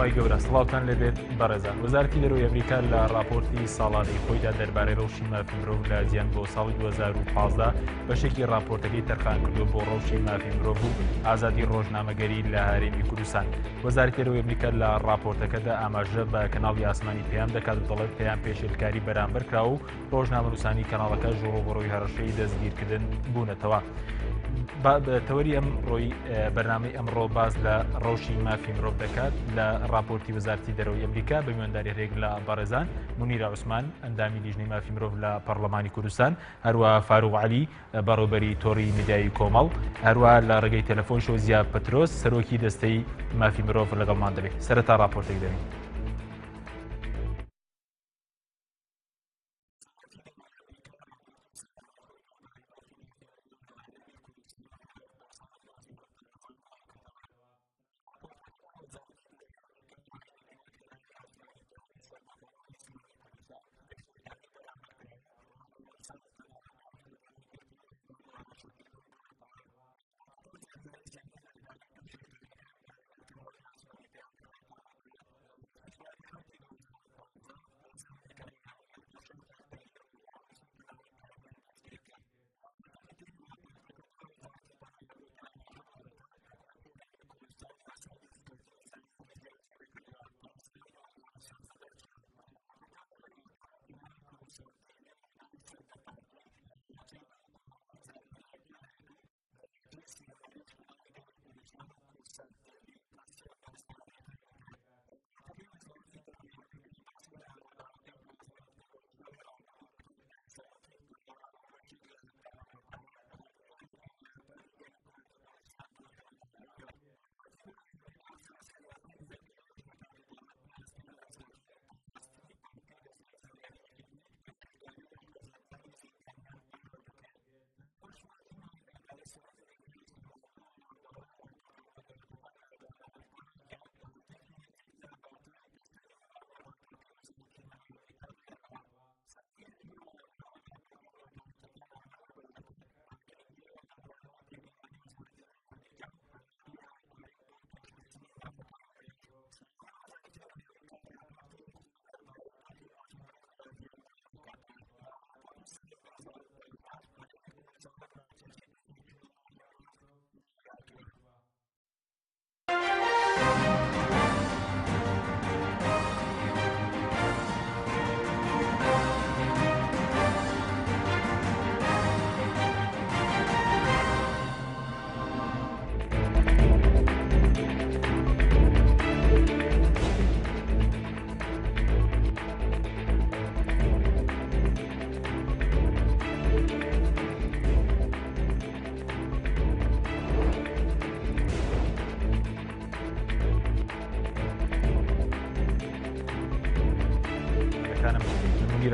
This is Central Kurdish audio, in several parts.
خوای گەورە سڵاوتان لێبێت بەڕێزان وەزارەتی دەرەوەی ئەمریکا لە ڕاپۆرتی ساڵانەی خۆیدا دەربارەی ڕەوشی مافی مرۆڤ لە جیهان بۆ ساڵی 2015 بەشێکی ڕاپۆرتەکەی تەرخان کردووە بۆ ڕەوشی مافی مرۆڤ و ئازادی ڕۆژنامەگەری لە هەرێمی کوردستان وەزارەتی دەرەوەی ئەمریکا لە ڕاپۆرتەکەدا ئاماژە بە کەناڵی ئاسمانی پەیام دەکات و دەڵێت پەیام پێشێلکاری بەرامبەر کرا و ڕۆژنامەنووسانی کەناڵەکە ڕووبەڕووی هەڕەشەی دەستگیرکردن بوونەتەوە. تەوەری ئەم ڕۆی بەرنامەی ئەمڕۆ باس لە ڕەوشی مافی مرۆڤ دەکات لە ڕاپۆرتی وەزارتی دەرەوەی ئەمریکا بە میوانداری هەرێک لە بەڕێزان منیرە عوسمان ئەندامی لیژنەی مافی مرۆڤ لە پەرلەمانی کوردستان هەروە فاروق علی بەڕێوبەری تۆڕی میدیایی کۆمەڵ هەروە لە ڕێگەی تەلەفۆنشەوە زیا پەترۆس سەرۆکی دەستەی مافی مرۆڤ لەگەڵمان دەبێت سەرەتا ڕاپۆرتێک دەبین.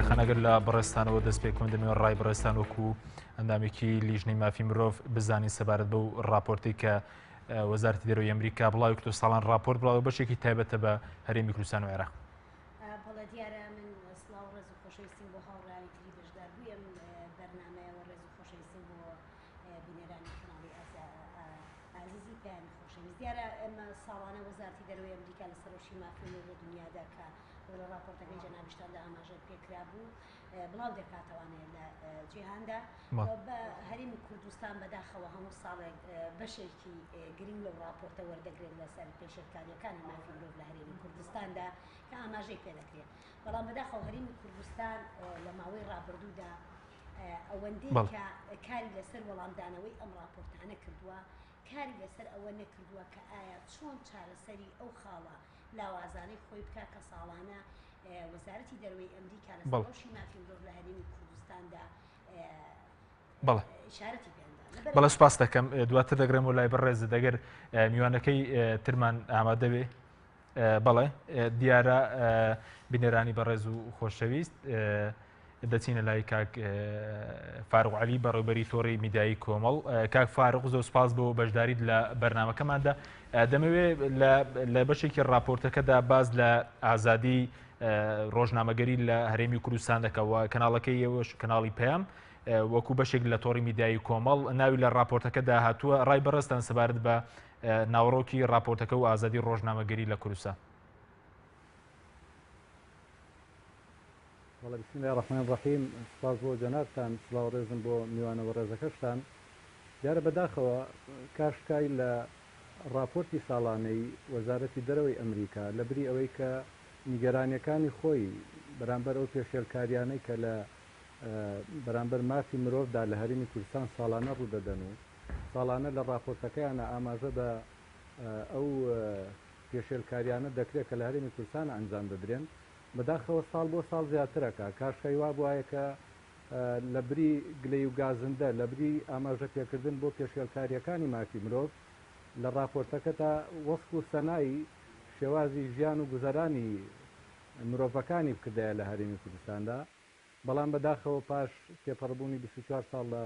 خانەگەر لە بەڕێستانەوە دەست پێ کۆن دەمەوە ڕای بەڕێستان وەکو ئەندامێکی لیژنەی مافی مرۆڤ بزانین سەبارەت بەو راپۆرتی کە وەزارەتی دەرەوەی ئەمریکا بڵاوی کردو ساڵان راپۆرت بڵاوە بەشێکی تایبەتە بە هەرێمی کوردستان و عێراق. بەڵێ دیارە من سڵاو ڕێز و خۆشەویستیم بۆ هاوڕێیانی تری بەشداربووی ئەم بەرنامەیە و ڕێز و خۆشەویستیم بۆ بینەرانی کەناڵی ئازیزی پەیامی خۆشەویست دیارە ئێمە ساڵانە وەزارەتی دەرەوەی ئەمریکا لەسەر ڕەوشی مافی مرۆڤ لە دنیادا کە لە ڕاپۆرتەکەی جەنابیشتاندا ئاماژە پێکرابوو بڵاو دەکاتەوانێ لە جیهاندا بە هەرێمی کوردستان بەداخەوە هەموو ساڵێک بەشێکی گرنگ لەو ڕاپۆرتە وەردەگرێت لەسەر پێشێلکارییەکانی مافی مرۆڤ لە هەرێمی کوردستاندا کە ئاماژەی پێدەکرێت بەڵام بەداخەوە هەرێمی کوردستان لە ماوەی ڕابردوودا ئەوەندەی کە کاری لەسەر وەڵامدانەوەی ئەم ڕاپۆرتانە کردووە کاری لەسەر ئەوە نەکردووە کە ئایا چۆن چارەسەری ئەو خاڵە لاوازانەی خۆی بکا کە ساڵانە وەزارەتی دەرەوەی ئەمریکا لەسەر ڕەوشی مافی مرۆڤ لە هەرێمی کوردستاندا ئیشارەتی پێدا. بەڵێ سوپاس دەکەم دواتر دەگرێمەوە لای بەڕێزت ئەگەر میوانەکەی ترمان ئامادە بێ بەڵێ دیارە بینەرانی بەڕێز و خۆشەویست دەچینە لای کاک فاروق عەلی بەڕێوبەری تۆڕی میدیایی کۆمەڵ کاک فاروق زۆر سپاس بۆ بەشداریت لە بەرنامەکەماندا دەمەوێت لە بەشێکی راپۆرتەکەدا باز لە ئازادی ڕۆژنامەگەری لە هەرێمی کوردستان دەکەوە کەناڵەکەی ئێوەش کەناڵی پەیام وەکو بەشێک لە تۆڕی میدیایی کۆمەڵ ناوی لە راپۆرتەکەدا هاتووە ڕای بەڕێزتان سەبارەت بە ناوەڕۆکی راپۆرتەکە و ئازادی ڕۆژنامەگەری لە کوردستان. بەڵێ بسم اللە الرحمن الرحیم سوپاس بۆ جەنابتان سڵاو ڕێزم بۆ میوانە بەڕێزەکەشتان دیارە بەداخەوە کاشکای لە ڕاپۆرتی ساڵانەی وەزارەتی دەرەوەی ئەمریکا لەبری ئەوەی کە نیگەرانیەکانی خۆی بەرامبەر ئەو پێشێلکاریانەی کە لە بەرامبەر مافی مرۆڤدا لە هەرێمی کوردستان ساڵانە ڕوودەدەن و ساڵانە لە ڕاپۆرتەکەیانە ئاماژە بە ئەو پێشێلکاریانە دەکرێت کە لە هەرێمی کوردستان ئەنجام دەدرێن بەداخەوە ساڵ بۆ ساڵ زیاترەکا، کاشکای وابوایە کە لەبری گلەی و گازندە، لەبری ئاماژە پێکردن بۆ پێشێلکارییەکانی مافی مرۆڤ، لە ڕاپۆرتەکەدا وەسف و سەنای شێوازی ژیان و گوزەرانی مرۆڤەکانی بکردایە لە هەرێمی کوردستاندا، بەڵام بەداخەوە پاش تێپەڕبوونی 24 ساڵ لە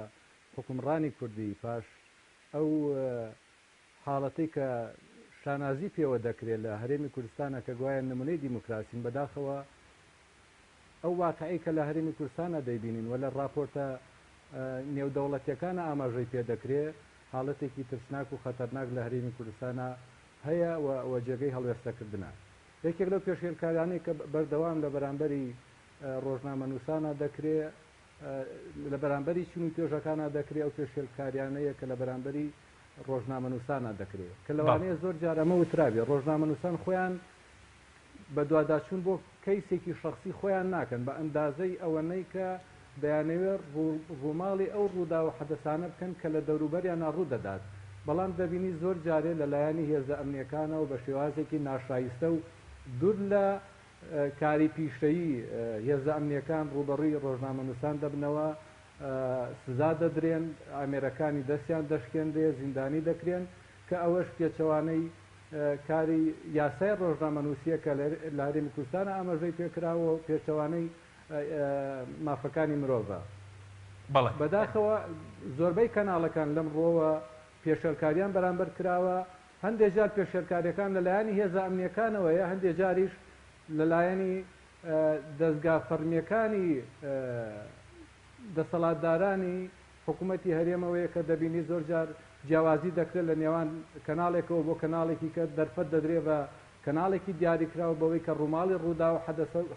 حوکمڕانی کوردی، پاش ئەو حاڵەتەی کە شانازی پێوە دەکرێت لە هەرێمی کوردستانا کە گوایە نمونەی دیموکراسین بەداخەوە ئەو واقعەی کە لە هەرێمی کوردستانا دەیبینین و لە ڕاپۆرتە نێودەوڵەتیەکانا ئاماژەی پێ دەکرێ حاڵەتێکی ترسناک و خەتەرناک لە هەرێمی کوردستانا هەیە و جێگەی هەڵوێستەکردنە. یەکێک لەو پێشێلکاریانەی کە بەردەوام لە بەرامبەری ڕۆژنامەنووسانا دەکرێ لە بەرامبەری چین و توێژەکانا دەکرێ ئەو پێشێلکاریانەیە کە لە بەرامبەری ڕۆژنامەنووسانا دەکرێ کە لەوانەیە زۆر جار ئەمە وترابێ ڕۆژنامەنووسان خۆیان بەدواداچوون بۆ کەیسێکی شەخسی خۆیان ناکەن بە ئەندازەی ئەوەنەی کە دەیانەوێت ڕووماڵی ئەو ڕووداو و حەدەسانە بکەن کە لە دەوروبەریانا ڕوو دەدات بەڵام دەبینی زۆر جارێ لە لایەنی هێزە ئەمنیەکانەوە بە شێوازێکی ناشایستە و دوور لە کاری پیشەیی هێزە ئەمنیەکان ڕووبەڕووی ڕۆژنامەنووسان دەبنەوە، سزا دەدرێن، ئامێرەکانی دەستیان دەشکێنرێ، زیندانی دەکرێن، کە ئەوەش پێچەوانەی کاری یاسای ڕۆژنامەنووسیە کە لە هەرێمی کوردستان ئاماژەی پێکراوە و پێچەوانەی مافەکانی مرۆڤە. بەداخەوە زۆربەی کەناڵەکان لەم ڕووەوە پێشێلکاریان بەرامبەر کراوە، هەندێک جار پێشێلکارییەکان لە لایەنی هێزە ئەمنییەکانەوەیە، هەندێک جاریش لە لایەنی دەزگا فەڕمییەکانی دەسەڵاتدارانی حکوومەتی هەرێمەوەیە کە دەبینی زۆر جار جیاوازی دەکرێت لە نێوان کەناڵێکەوە بۆ کەناڵێکی کە دەرفەت دەدرێت بە کەناڵێکی دیاریکراو بەوەی کە ڕووماڵی ڕووداو و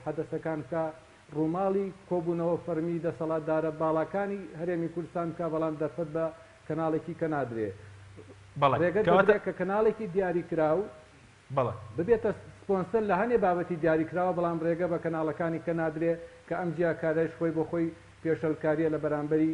حەدەسەکان بکا، ڕووماڵی کۆبوونەوە فەرمی دەسەڵاتدارە باڵاکانی هەرێمی کوردستان بکا، بەڵام دەرفەت بە کەناڵێکی کە نادرێ. بەڵێ. ڕێگە کەواتە. دەدرێ کە کەناڵێکی دیاریکراو بەڵێ. ببێتە سپۆنسەر لە هەنێ بابەتی دیاریکراوە، بەڵام ڕێگە بە کەناڵەکانی کە نادرێ کە ئەم جیاکاریەش خۆی بۆ خۆی پێشەلکاریە لە بەرامبەری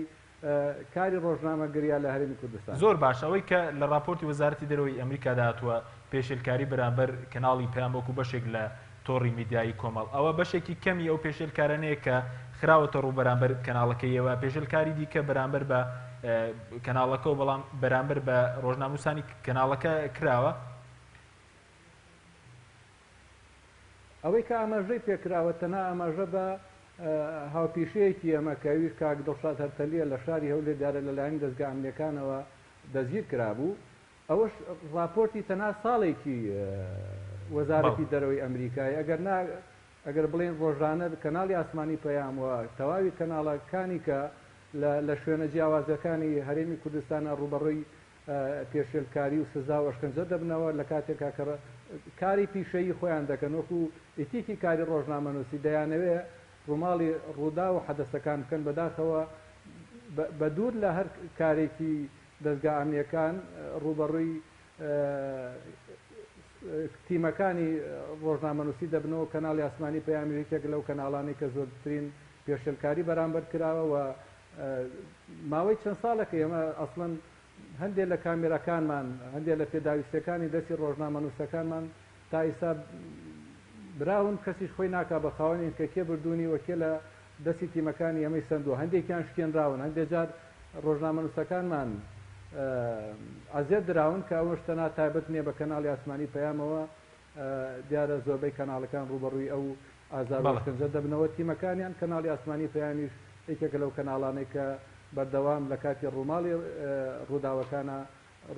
کاری ڕۆژنامەگەریە لە هەرێمی کوردستان. زۆر باشە ئەوەی کە لە ڕاپۆرتی وەزارەتی دەرەوەی ئەمریکادا هاتووە پێشێلکاری بەرامبەر کەناڵی پەیام وەکو بەشێک لە تۆڕی میدیایی کۆمەڵ ئەوە بەشێکی کەمی ئەو پێشێلکارانەیە کە خراوەتە ڕوو بەرامبەر کەناڵەکەی ئێوە پێشێلکاری دیکە بەرامبەر بە کەناڵەکە و بەڵام بەرامبەر بە ڕۆژناموسانی کەناڵەکە کراوە. ئەوەی کە ئاماژەی پێکراوە تەنها ئاماژە بە هاوپیشەیەکی ئێمە کە ئەویش کاک دڵشاد هەرتەلییە لە شاری هەولێر دیارە لەلایەن دەزگا ئەمنییەکانەوە دەستگیر کرابوو ئەوەش ڕاپۆرتی تەنها ساڵێکی وەزارەتی دەرەوەی ئەمریکایە ئەگەر نا ئەگەر بڵێین ڕۆژانە کەناڵی ئاسمانی پەیام و تەواوی کەناڵەکانی کە لە شوێنە جیاوازەکانی هەرێمی کوردستانە ڕووبەڕووی پێشێلکاری و سزا و ئەشکەنجە دەبنەوە لە کاتێکا کە کاری پیشەیی خۆیان دەکەن وەکو ئیتیکی کاری ڕۆژنامەنووسی دەیانەوێ ڕووماڵی ڕووداو و حەدەسەکان بکەن بەداخەوە بە دوور لە هەر کارێکی دەزگا ئەمنیەکان ڕووبەڕووی تیمەکانی ڕۆژنامەنووسی دەبنەوە کەناڵی ئاسمانی پەیامیش یەکێک لەو کەناڵانەی کە زۆرترین پێشێلکاری بەرامبەر کراوە و ماوەی چەند ساڵێکە ئێمە ئەسڵەن هەندێک لە کامێراکانمان، هەندێک لە پێداویستیەکانی دەستی ڕۆژنامەنووسەکانمان تا ئیستا براون، کەسیش خۆی ناکا بە خاوەنین کە کێ بردوونی و کێ لە دەستی تیمەکانی ئێمەی سەندووە، هەندێکیان شکێنراون، هەندێک جار ڕۆژنامەنووسەکانمان ئەزیەت دراون کە ئەوەش تەنها تایبەت نییە بە کەناڵی ئاسمانی پەیامەوە، دیارە زۆربەی کەناڵەکان ڕووبەڕووی ئەو ئازار و ئەشکەنجە دەبنەوە، تیمەکانیان، کەناڵی ئاسمانی پەیامیش یەکێکە لەو کەناڵانەی کە بەردەوام لە کاتی ڕووماڵی ڕووداوەکانا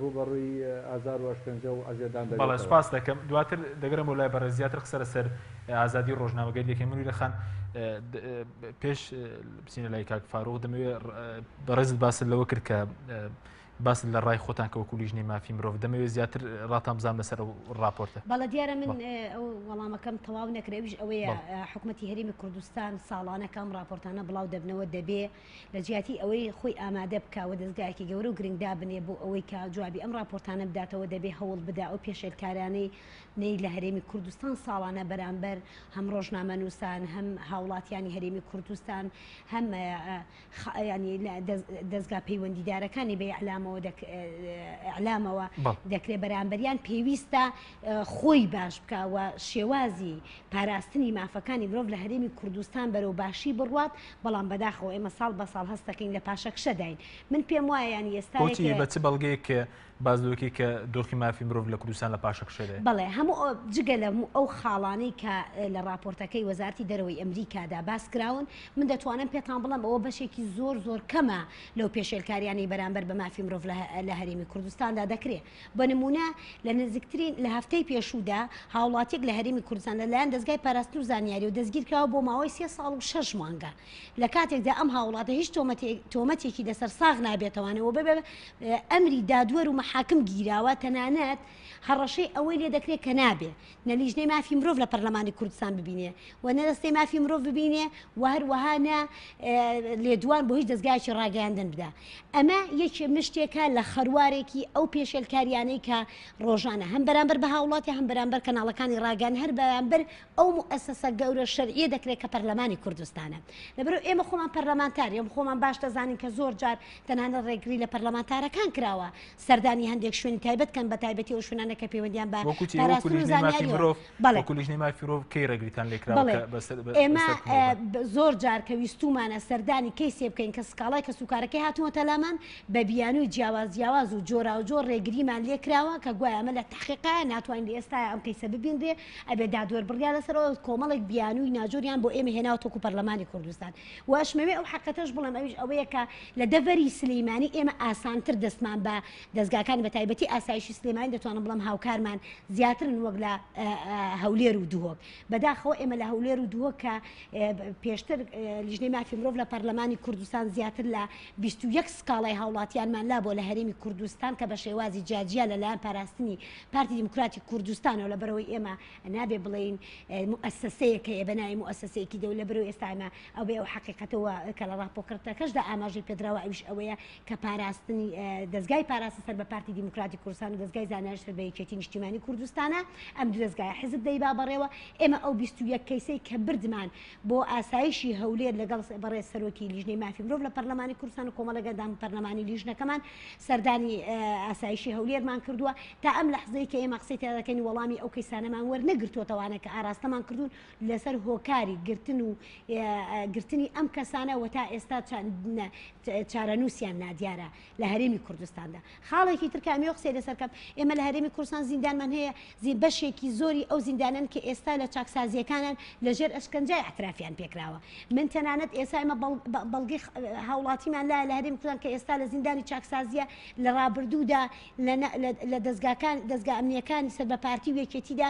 ڕووبەڕووی ئازار و ئەشکەنجە و عەزێتدان بەڵێ دەبێتەوە. سوپاست دەکەم. دواتر دەگەرێمەوە لای بەڕێز زیاتر قسە لەسەر ئازادی ڕۆژنامەگەری دەکەین. منیرە خان پێش بچینە لای کاک فاروق دەمەوێت بەڕێزت باست لەوە کرد کە باست لە ڕای خۆتان کە وەکو لیژنەی مافی مرۆڤ دەمەوێت زیاتر ڕاتان بزانم لەسەر ئەو ڕاپۆرتە. بەڵێ دیارە من ئەو وەڵامەکەم تەواو نەکرد ئەویش ئەوەیە حکومەتی هەرێمی کوردستان ساڵانە کە ئەم ڕاپۆرتانە بڵاو دەبنەوە دەبێ لە جیاتی ئەوەی خۆی ئامادە بکا و دەزگایەکی گەورە و گرنگ دابنێ بۆ ئەوەی کە جوابی ئەم ڕاپۆرتانە بداتەوە دەبێ هەوڵ بدا ئەو پێشێلکارانەی نەی لە هەرێمی کوردستان ساڵانە بەرامبەر هەم ڕۆژنامەنووسان هەم هاوڵاتیانی هەرێمی کوردستان هەم ینی دەزگا پەیوەندیدارەکانی بە ئیعلامەوە ئیعلامەوە دەکرێت بەرامبەریان پێویستە خۆی باش بکە و شێوازی پاراستنی مافەکانی مرۆڤ لە هەرێمی کوردستان بەرەو باشی بڕوات بەڵام بەداخەوە ئێمە ساڵ بە ساڵ هەستەکەین لە پاشەکشەداین من پێم وایە ینی ئێستا بۆچی بە چ بەڵگەیەک باس لەوەکەی کە دۆخی مافی مرۆڤ لە کوردستان لە پاشەکشەدایە؟ بەڵێ هەموو جگە لە ئەو خاڵانەی کە لە ڕاپۆرتەکەی وەزارەتی دەرەوەی ئەمریکادا باس کراون، من دەتوانم پێتان بڵێم ئەوە بەشێکی زۆر زۆر کەمە لەو پێشێلکاریانەی بەرامبەر بە مافی مرۆڤ لە هەرێمی کوردستاندا دەکرێ. بە نموونە لە نزیکترین لە هەفتەی پێشوودا هاوڵاتیەک لە هەرێمی کوردستان لەلایەن دەزگای پاراستن و زانیاریەوە دەستگیرکراوە بۆ ماوەی سێ ساڵ و شەش مانگە لە کاتێکدا ئەم هاوڵاتە هیچ تۆمەتێکی لەسەر ساغ نابێتەوانەوە بە ئەمری دادوەر و مەحاکم گیراوە تەنانەت هەڕەشەی ئەوەی لێ دەکرێت کە نابێ نە لیژنەی مافی مرۆڤ لە پەرلەمانی کوردستان ببینێ و نە دەستەی مافی مرۆڤ ببینێ و هەروەها نە لێدوان بۆ هیچ دەزگایەکی ڕاگەیاندن بدا. ئەمە یەکێ مشتێکە لە خەروارێکی ئەو پێشێلکاریانەی کە ڕۆژانە هەم بەرامبەر بە هاوڵاتی هەم بەرامبەر کەناڵەکانی ڕاگەیاندن هەر بەرامبەر ئەو موئەسەسە گەورە شەرعیە دەکرێت کە پەرلەمانی کوردستانە. لەبەرئەوە ئێمە خۆمان پەرلەمانتارین، خۆمان باش دەزانین کە زۆر جار تەنانەت ڕێگری لە پەرلەمانتارەکان کراوە سەردانی هەندێک شوێنی تایبەت کەن بە تایبەتی ئەو شوێنانە کە پەیوەندیان بە وەکو چی؟ وەکو پاراستن و لیژنەی مافی زانیاریەوە. مرۆڤ، بەڵێ. وەکو لیژنەی مافی مرۆڤ کەی ڕێگریتان لێکراوە بەڵێ کە بەسەر بە ئێمە بەسەر کۆمەڵگا؟ زۆر جار کە ویستوومانە سەردانی کەیسێ بکەین کە سکاڵای کەسوکارەکەی هاتووەتە لامان بە بیانووی جیاواز جیاواز و جۆراوجۆر ڕێگریمان لێکراوە کە گوایە ئەمە لە تەحقیقایە ناتوانین لە ئێستایا ئەم کەیسە ببینرێ ئەبێ دادوەر بڕیار لەسەرەوە کۆمەڵێک بیانووی ناجۆریان بۆ ئێمە هێناوە تۆکو پەرلەمانی کوردستان و ئەشمەوێ ئەو حەقەتەش بڵێم ئەویش ئەوەیە کە لە دەڤەری سلیمانی ئێمە ئاسانتر دەستمان بە دەزگاکانی بە تایبەتی ئاسایشی سلێمانی دەتوانم بڵێم هاوکارمان زیاترن وەک لە هەولێر و دهۆک. بەداخەوە ئێمە لە هەولێر و دهۆک کە پێشتر لیژنەی مافی مرۆڤ لە پەرلەمانی کوردستان زیاتر لە 21 سکاڵای هاوڵاتیانمان لابووە لە هەرێمی کوردستان کە بە شێوازی جیاجیا لەلایەن پاراستنی پارتی دیموکراتی کوردستانەوە لەبەرئەوەی ئێمە نابێ بڵێین موئەسەسەیەک هەیە بە ناوی موئەسەسەیەکی دەو لەبەرئەوەی ئێستا ئێمە ئەو بێ ئەو حەقیقەتەوە کە لە ڕاپۆکرتەکەشدا ئاماژەی پێدراوە ئەویش ئەوەیە کە پاراستنی دەزگای پاراستن سەر بە پارتی دیموکراتی کوردستان و دەزگای زانیاریش سەر بە یەکێتی نیشتیمانی کوردستانە ئەم دوو دەزگایە حزب دەیبا بەڕێوە ئێمە ئەو 21 کەیسەی کە بردمان بۆ ئاسایشی هەولێر لەگەڵ بەڕێز سەرۆکی لیژنەی مافی مرۆڤ لە پەرلەمانی کوردستان و کۆمەڵێک ئەندام پەرلەمانی لیژنەکەمان سەردانی ئاسایشی هەولێرمان کردووە تا ئەم لەحزەی کە ئێمە قسەی تیا دەکەین وەڵامی ئەو کەیسانەمان وەرنەگرتووەتەوانە کە ئاراستەمان کردوون لەسەر هۆکاری گرتن و گرتنی ئەم کەسانە و تا ئێستا چارەنووسیان نادیارە لە هەرێمی کوردستاندا. خاڵێکی تر کە ئەمەوێ قسەی لەسەر بکەم، ئێمە لە هەرێمی کوردستان زیندانمان هەیە، بەشێکی زۆری ئەو زیندانەن کە ئێستا لە چاکسازییەکانن لەژێر ئەشکەنجای ئیعترافیان پێکراوە. من تەنانەت ئێستا ئێمە بەڵگەی هاوڵاتیمان لایە لە هەرێمی کوردستان کە ئێستا لە زیندانی چاکسازییە لە ڕابردوودا لە دەزگاکان دەزگا ئەمنییەکانی سەر بە پارتی و یەکێتیدا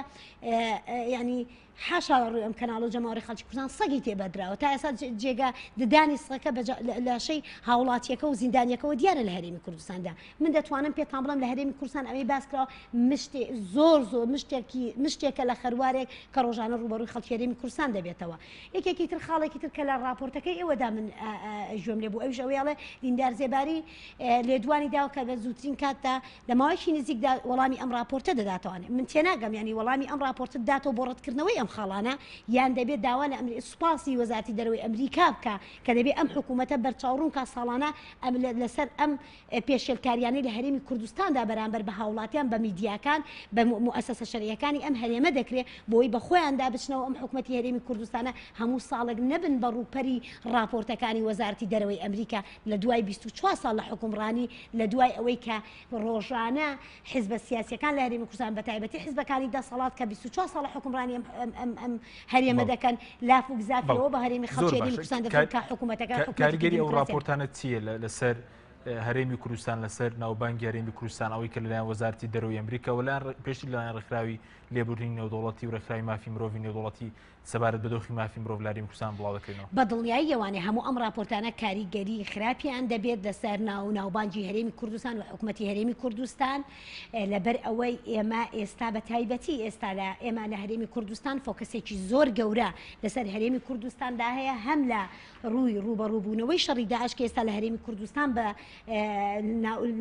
یانی حاشا لە ڕووی ئەم کەناڵ و جەماوەری خەڵکی کوردستان سەگی تێ بەردراوە تا ئێستا جێگا ددانی سەگەکە بە لاشەی هاوڵاتیەکە و زیندانیەکەوە دیارە لە هەرێمی کوردستاندا من دەتوانم پێتان بڵێم لە هەرێمی کوردستان ئەوەی باس کراوە مشتێ زۆر زۆر مشتێکی مشتێکە لە خەروارێک کە ڕۆژانە ڕووبەڕووی خەڵکی هەرێمی کوردستان دەبێتەوە یەکێکی تر خاڵێکی تر کە لە ڕاپۆرتەکەی ئێوەدا من گوێم لێ بوو ئەویش ئەوەیە ئەڵێ دیندار زێباری لێدوانی داوە کە بە زووترین کاتدا لە ماوەیەکی نزیکدا وەڵامی ئەم ڕاپۆرتە دەداتەوانێ. من تێناگەم یانی وەڵامی ئەم ڕاپۆرتە داتەوە بۆ ڕەتکردنەوەی ئەم خاڵانە یان دەبێ داوا لە ئەمری سوپاسی وەزارەتی دەرەوەی ئەمریکا بکا کە دەبێ ئەم حکوومەتە بەرچاوڕوون کا ساڵانە ئەم لەسەر ئەم پێشێلکاریانەی لە هەرێمی کوردستاندا بەرامبەر بە هاوڵاتیان بە میدیاکان بە موئەسەسە شەرعیەکانی ئەم هەرێمە دەکرێ بۆی بە خۆیاندا بچنەوە ئەم حکومەتی هەرێمی کوردستانە هەموو ساڵێک نەبن بە ڕووپەری ڕاپۆرتەکانی وەزارەتی دەرەوەی ئەمریکا لە دوای 24 ساڵ لە حوکمڕانی لە دوای ئەوەی کە ڕۆژانە حیزبە سیاسیەکان لە هەرێمی کوردستان بە تایبەتی حیزبەکانی دەسەڵات کە 24 ساڵە حوکمڕانی ئەم ئەم هەرێمە دەکەن لاف و گزافیەوە بە هەرێمی خەڵکی هەرێمی کوردستان دەکەن کە حکوومەتەکە کاریگەری ئەو ڕاپۆرتانە چییە لەسەر؟ هەرێمی کوردستان لەسەر ناوبانگی هەرێمی کوردستان ئەوەی کە لەلایەن وەزارەتی دەرەوەی ئەمریکا و لایەن پێشتر لەلایەن ڕێکخراوی لێبوردنی نێودەوڵەتی و ڕێکخراوی مافی مرۆڤی نێودەوڵەتی سەبارەت بە دۆخی مافی مرۆڤ لە هەرێمی کوردستان بڵاو دەکرێنەوە. بە دڵنیاییەوانێ هەموو ئەم ڕاپۆرتانە کاریگەری خراپیان دەبێت لەسەر ناو و ناوبانگی هەرێمی کوردستان و حکومەتی هەرێمی کوردستان لەبەر ئەوەی ئێمە ئێستا بە تایبەتی ئێستا لە ئێمە لە هەرێمی کوردستان فۆکەسێکی زۆر گەورە لەسەر هەرێمی کوردستاندا هەیە هەم لە ڕووی ڕووبەڕووبوونەوەی شەڕی داعش کە ئێستا لە هەرێمی کوردستان بە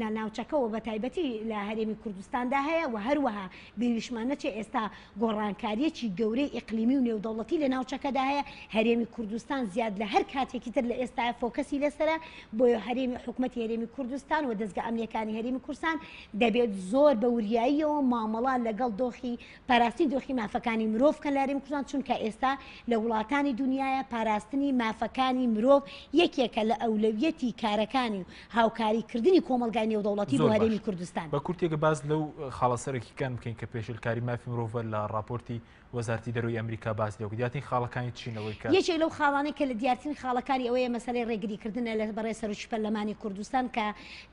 لە ناوچەکەوە بە تایبەتی لە هەرێمی کوردستاندا هەیە و هەروەها بیریشمان نەچێ ئێستا گۆڕانکارییەکی گەورەی ئیقلیمی و نێودەوڵەتی لە ناوچەکەدا هەیە، هەرێمی کوردستان زیاد لە هەر کاتێکی تر لە ئێستایا فۆکەسی لەسەرە، بۆیە هەرێمی حکومەتی هەرێمی کوردستان و دەزگا ئەمنییەکانی هەرێمی کوردستان دەبێت زۆر بە وریاییەوە مامەڵە لەگەڵ دۆخی پاراستنی دۆخی مافەکانی مرۆڤ بکەن لە هەرێمی کوردستان، چونکە ئێستا لە وڵاتانی دونیایا پاراستنی مافەکانی مرۆڤ یەکێکە لە ئەولەویەتی کارەکانی و هاوکاری کردنی کۆمەڵگای نێودەوڵەتی بۆ زۆر باش. هەرێمی کوردستان. بە کورتێک باس لەو خاڵە سەرەکیکان بکەین کە پێشێلکاری مافی مرۆڤە لە ڕاپۆرتی وەزارەتی دەرەوەی ئەمریکا باس لێوە دیارترین خاڵەکانی چین ئەوەی کە. یەکێک لەو خاڵانەی کە لە دیارترین خاڵەکانی ئەوەیە مەسەلەی ڕێگری کردنە لە بەڕێز سەرۆکی پەرلەمانی کوردستان کە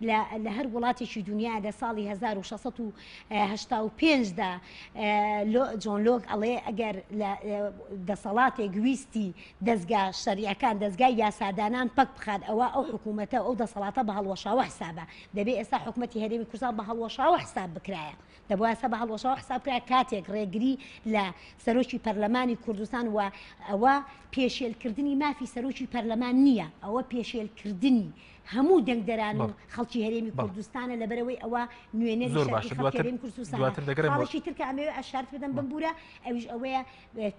لە لە هەر وڵاتێکی دونیا لە ساڵی 1685 دا لۆ جۆن لۆک ئەڵێ ئەگەر لە دەسەڵاتێک ویستی دەزگا شەریعەکان، دەزگای یاسادانان پەک بخات ئەوا ئەو حکوومەتە و ئەو دەسەڵاتە بە هەڵوەشاوە حسابە. دەبێ ئێستا حکومەتی هەرێمی کوردستان بە هەڵوەشاوە حساب بکرایە. دەبوا ئێستا بە هەڵوەشاوە حساب بکرایە کاتێک ڕێگری لە سەرۆکی پەرلەمانی کوردستان و ئەوە پێشێلکردنی مافی سەرۆکی پەرلەمان نییە، ئەوە پێشێلکردنی هەموو دەنگدەران و خەڵکی هەرێمی کوردستانە لەبەرئەوەی ئەوە نوێنەری شەرعی خەڵکی هەرێمی کوردستانە. خاڵێکی تر کە ئەمەوێ ئەشارت بدەم بمبورە ئەویش ئەوەیە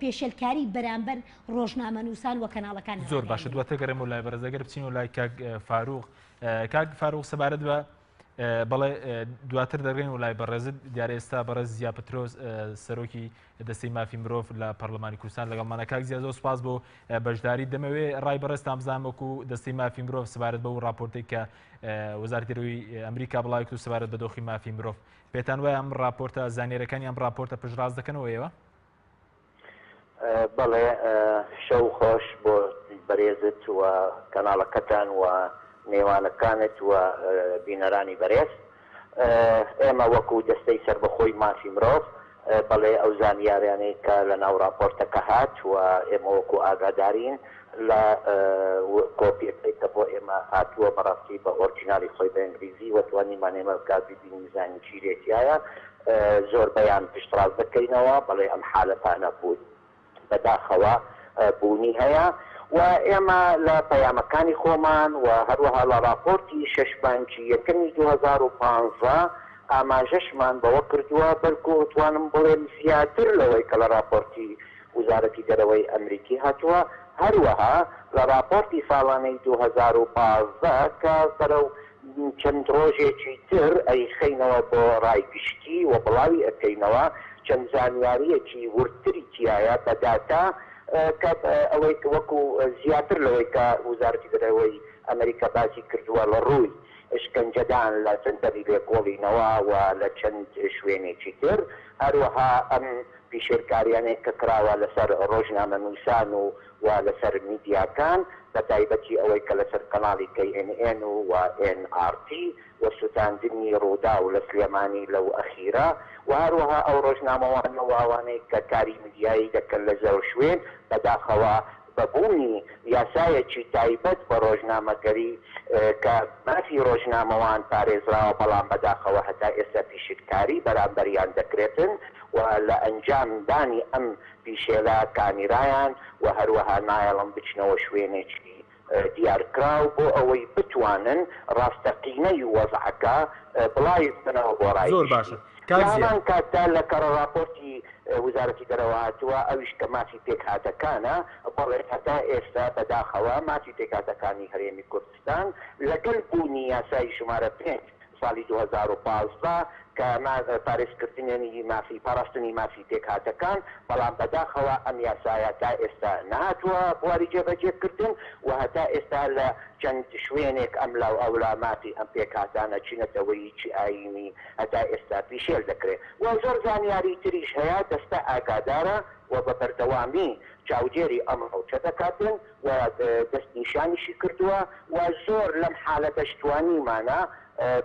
پێشێلکاری بەرامبەر ڕۆژنامەنووسان و کەناڵەکانی زۆر باشە دواتر گەڕێمەوە لای بەڕێز ئەگەر بچینەوە لای کاک فاروق کاک فاروق سەبارەت بە بەڵێ دواتر دەگەین و لای بەڕێزت دیارە ئێستا بەڕێز زیا پترۆس سەرۆکی دەستەی مافی مرۆڤ لە پەرلەمانی کوردستان لەگەڵمانە کاک زیا زۆر سپاس بۆ بەشداری دەمەوێ ڕای بەڕێزتان بزانم وەکو دەستەی مافی مرۆڤ سەبارەت بەو راپۆرتێک کە وەزارەتی دەرەوەی ئەمریکا بڵاوی کرد سەبارەت بە دۆخی مافی مرۆڤ پێتان وایە ئەم راپۆرتە زانیاریەکانی ئەم راپۆرتە پشتڕاست دەکەنەوە ئێوە؟ بەڵێ شەو خۆش بۆ بەرێزت و کەناڵەکەتان و مێوانەکانت و بینەرانی بەرێز. ئێمە وەکو دەستەی سەربەخۆی مافی مرۆڤ بەڵێ ئەو زانیاریانەی کە لە ناو ڕاپۆرتەکە هات و ئێمە وەکو ئاگادارین لە کۆپیەکەی کە بۆ ئێمە هاتووە بەڕاستی بە ئۆرجینالی خۆی بە ئینگلیزی و توانیمان ئێمە بکا ببینین بزانین چی لێ تیایە زۆربەیان پشتڕاست دەکەینەوە بەڵێ ئەم حالەتانە بوون بەداخەوە بوونی هەیە و ئێمە لە پەیامەکانی خۆمان و هەروەها لە ڕاپۆرتی شەش مانگی یەکەمی 2015 ئاماژەشمان بەوە کردووە بەلکو ئەتوانم بڵێم زیاتر لەوەی کە لە ڕاپۆرتی وزارەتی دەرەوەی ئەمریکی هاتووە هەروەها لە ڕاپۆرتی ساڵانەی 2015 کە بەرەو چەند ڕۆژێکی تر ئەیخەینەوە بۆ ڕای گشتی و بڵاوی ئەکەینەوە، چەند زانیارییەکی وردتری تیایە بە داتا کە ئەوەی وەکو زیاتر لەوەی کە وزارەتی دەرەوەی ئەمریکا باسی کردووە لە ڕووی ئەشکەنجەدان لە سەنتەری لێکۆڵینەوە و لە چەند شوێنێکی تر، هەروەها ئەم پیشێلکاریانەی کە کراوە لەسەر ڕۆژنامەنووسان و و لەسەر میدیاکان بەتایبەتی ئەوەی کە لەسەر کەناڵی کەی ئێن ئێن و و ئێن ئاڕ تی و سوتاندنی ڕووداو لە سلێمانی لەو ئەخیرە و هەروەها ئەو ڕۆژنامەوانە و ئەوانەی کە کاری میدیایی دەکەن لە زۆر شوێن بەداخەوە بە بوونی یاسایەکی تایبەت بە ڕۆژنامەگەری کە مافی ڕۆژنامەوان پارێزراوە بەڵام بەداخەوە هەتا ئێستا پیشلکاری بەرامبەریان دەکرێتن و لە ئەنجام دانی ئەم پیشێلە کامیرایان و هەروەها نایەڵن بچنەوە شوێنێکی دیارکراو بۆ ئەوەی بتوانن ڕاستەقینەی وەزعەکە بڵاوی بکەنەوە بۆ ڕای زۆر گشتی. باشە کاک لە زیا. هەمان کاتدا لە کەڕە ڕاپۆرتی وزارەتی دەرەوە هاتووە ئەویش کە مافی پێکهاتەکانە، بەڵێ هەتا ئێستا بەداخەوە مافی پێکهاتەکانی هەرێمی کوردستان لەگەل بوونی یاسای ژمارە پێنج ساڵی 2015 کە پارێزکردنی مافی پاراستنی مافی پێکهاتەکان، بەڵام بەداخەوە ئەم یاسایە تا ئێستا نەهاتووە بواری جێبەجێکردن و هەتا ئێستا لە چەند شوێنێک ئەملا و ئەولا مافی ئەم پێکهاتانە چ نەتەوەیی چ ئایینی هەتا ئێستا پیشێل دەکرێت و زۆر زانیاری تریش هەیە دەستە ئاگادارە. و بە بەردەوامی چاودێری ئەم ڕەوشە دەکاتن و دەستنیشانیشی کردووە و زۆر لەم حالەتەش توانیومانە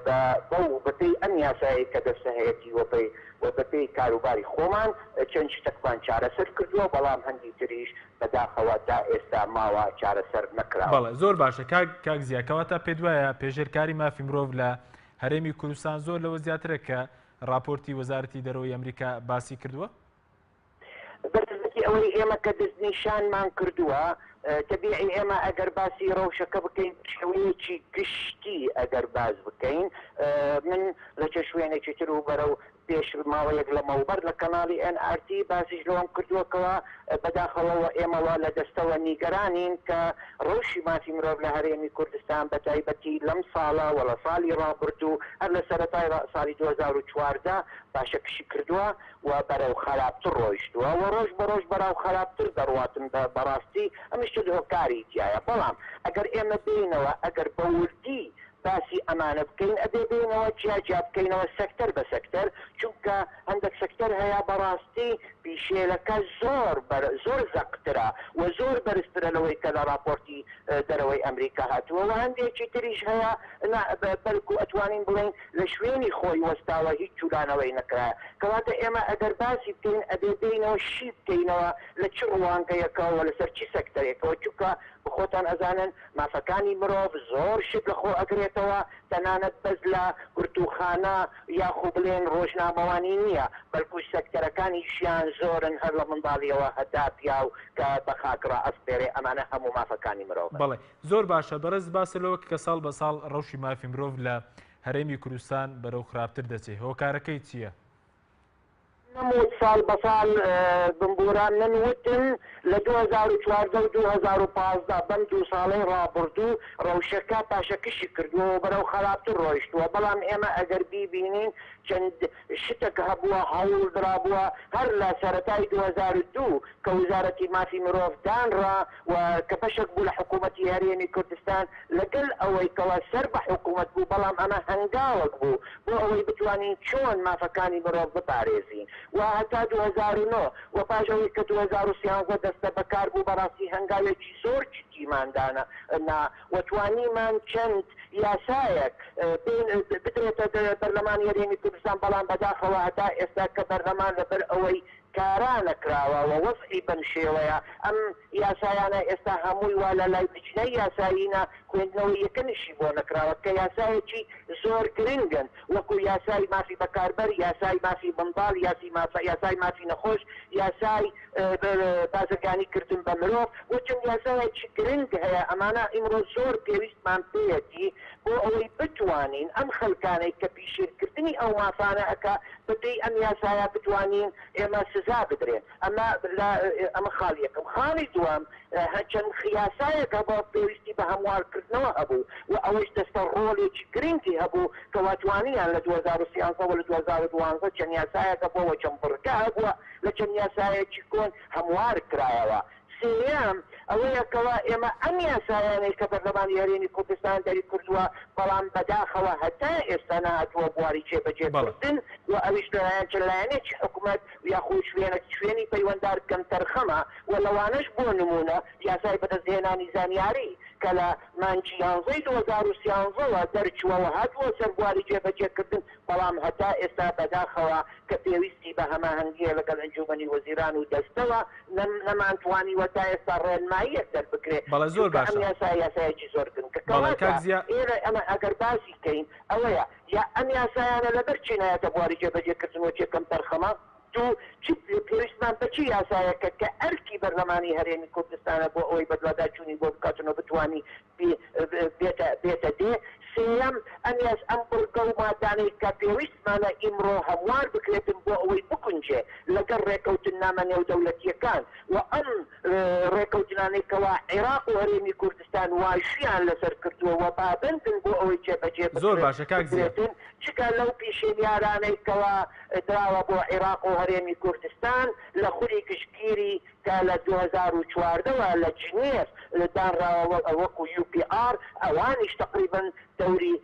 بە بەو بەپێی ئەم یاسایەی کە دەستە هەیەتی و پێی و بەپێی کاروباری خۆمان چەند شتەکمان چارەسەر کردووە بەڵام هەندی تریش بەداخەوە تا ئێستا ماوە چارەسەر نەکراوە. بەڵێ زۆر باشە کاک کاک زیا کەواتە پێت وایە پێشێلکاری مافی مرۆڤ لە هەرێمی کوردستان زۆر لەوە زیاترە کە ڕاپۆرتی وەزارەتی دەرەوەی ئەمریکا باسی کردووە؟ بەنسبەتی ئەوەی ئێمە کە دەستنیشانمان کردووە، تەبیعی ئێمە ئەگەر باسی ڕەوشەکە بکەین بە شێوەیەکی گشتی ئەگەر باس بکەین من لە چەند شوێنێکی تر و بەرەو پێش ماوەیەک لەمەوبەر لە کەناڵی ئێن ئار تی باسیش لەوەم کردووە کەوا بەداخەوە و ئێمە وا لە دەستەوە نیگەرانین کە ڕەوشی مافی مرۆڤ لە هەرێمی کوردستان بە تایبەتی لەم ساڵە و لە ساڵی ڕابردوو هەر لە سەرەتای ساڵی 2014 پاشەکشی کردووە و بەرەو خەراپتر ڕۆیشتووە و ڕۆژ بە ڕۆژ بەراو خەراپتر دەڕواتن بە بەڕاستی ئەمش چەند هۆکاری تیایە بەڵام ئەگەر ئێمە بێینەوە ئەگەر بە وردی باسی ئەمانە بکەین ئەبێ بێینەوە جیا جیا بکەینەوە سەکتەر بە سەکتەر چونکە هەندەک سەکتەر هەیە بەڕاستی پیشێلەکە زۆر بەر زۆر زەقترە و زۆر بەرزترە لەوەی کە لە ڕاپۆرتی دەرەوەی ئەمریکا هاتووە و هەندێکی تریش هەیە نا بەلکو ئەتوانین بڵێین لە شوێنی خۆی وەستاوە هیچ جولانەوەی نەکرایە کەواتە ئێمە ئەگەر باسی بکەین ئەبێ بێینەوە شی بکەینەوە لە چ ڕوانگەیەکەوە لەسەر چ سەکتەرێکەوە چونکە خۆتان ئەزانن مافەکانی مرۆڤ زۆر شت لە خۆ ئەگرێتەوە تەنانەت بەس لە گرتووخانە یاخو بڵێن ڕۆژنامەوانی نییە بەلکو سەکتەرەکانی ژیان زۆرن هەر لە منداڵیەوە هەتا پیاو کە بە خاک ڕائەسپێرێ ئەمانە هەموو مافەکانی مرۆڤن. بەڵێ زۆر باشە بەڕێز باست لەوە کرد کە ساڵ بە ساڵ ڕەوشی مافی مرۆڤ لە هەرێمی کوردستان بەرەو خراپتر دەچێ هۆکارەکەی چییە؟ نەموت ساڵ بە ساڵ بمبورە من وتم لە 2014 و 2015 بەم دوو ساڵەی ڕابوردوو ڕەوشەکە پاشەکشی کردووە و بەرەو خەراپتر ڕۆیشتووە بەڵام ئێمە ئەگەر بیبینین چەند شتەک هەبووە هەوڵ درابووە هەر لە سەرەتای 2002 کە وزارەتی مافی مرۆڤ دانرا و کە بەشەک بوو لە حکوومەتی هەرێمی کوردستان لەگەل ئەوەی کەوا سەر بە حکوومەت بوو بەڵام ئەمە هەنگاوەک بوو بۆ ئەوەی بتوانین چۆن مافەکانی مرۆڤ بپارێزین و هەتا 2009 و پاش ئەوەی کە 2013 دەستە بەکار بوو بەڕاستی هەنگاوێکی زۆر جدیمان دانا نا و توانیمان چەند یاسایەک بدرێتە بەرلەمانی هەرێمی کوردستان بەڵام بەداخەوە هەتا ئێستا کە بەرلەمان لەبەر ئەوەی کارا نەکراوە و وەزعی بەم شێوەیە ئەم یاسایانە ئێستا هەمووی وا لە لای لیجنەی یاسایینە خوێندنەوەی یەکەمیشی بۆ نەکراوە کە یاسایەکی زۆر گرنگن وەکو یاسای مافی بەکاربەر یاسای مافی منداڵ یاسای مافی نەخۆش یاسای بازرگانی کردن بە مرۆڤ و چەند یاسایەکی گرنگ هەیە ئەمانە ئیمڕۆ زۆر پێویستمان پێیەتی بۆ ئەوەی بتوانین ئەم خەلکانەی کە پیشێلکردنی ئەو مافانە ئەکا بە پێی ئەم یاسایە بتوانین ئێمە سزا بدرێن ئەمە لە ئەمە خاڵی یەکەم خاڵی دووەم چەند یاسایەک هەبوو پێویستی بە هەموارکردنەوە هەبوو و ئەوەش دەستە ڕۆڵێکی گرنگی هەبوو کەوا توانیان لە 2013 وە لە 2012 چەند یاسایەک هەبووە و چەند بڕگە هەبووە لە چەند یاسایەکی کۆن هەموار کرایەوە. سێیەم، ئەوەیە کەوا ئێمە ئەم یاسایانەی کە پەرلەمانی هەرێمی کوردستان دەریکردووە، بەڵام بەداخەوە هەتا ئێستا نەهاتووە بواری جێبەجێکردن و ئەویش لەلایەن چەند لایەنێکی حکومەت یاخود شوێنە شوێنی پەیوەندار کەمتەرخەمە و لەوانەش بۆ نموونە یاسای بەدەستهێنانی زانیاری کە لە مانگی یانزەی 2013 وە دەرچووە و هاتووە سەر بواری جێبەجێکردن بەڵام هەتا ئێستا بەداخەوە کە پێویستی بە هەماهەنگییە لەگەڵ ئەنجوومەنی وەزیران و دەستەوە نەمانتوانیوە تا ئێستا ڕێنماییەک دەربکرێ، بەڵێ زۆر چونکە ئەم باشە. یاسایە یاسایەکی زۆر گرنگە. بەڵێ کەواتە کاک زیا. ئێرە ئەمە ئەگەر باسی کەین ئەوەیە یا ئەم یاسایانە لەبەر چی نایەتە بواری جێبەجێکردن و چێ کەمتەرخەمە؟ دوو، چ پێویستمان بە چ یاسایەکە کە ئەرکی بەرلەمانی هەرێمی کوردستانە بۆ ئەوەی بەدواداچوونی بۆ بکاتن و بتوانی بێتە بێتە دێ. سێیەم، ئەم یاس ئەم بڕگە و مادانەی کە پێویستمانە ئیمڕۆ هەموار بکرێتن بۆ ئەوەی بگونجێ لەگەڵ ڕێکەوتننامە نێودەولەتییەکان و ئەم ڕێکەوتنانەی کەوا عێراق و هەرێمی کوردستان واژویان لەسەر کردووە و پابەندن بۆ ئەوەی جێبەجێ زۆر بکرێت باشە کاک زیا. بکرێتن جگە لەو پیشێنیارانەی کەوا دراوە بۆ عێراق و هەرێمی کوردستان لە خولی گشتگیری کە لە 2014 وە لە جنێف دانراوە وەکو UPR ئەوانیش تەقریبەن دەوری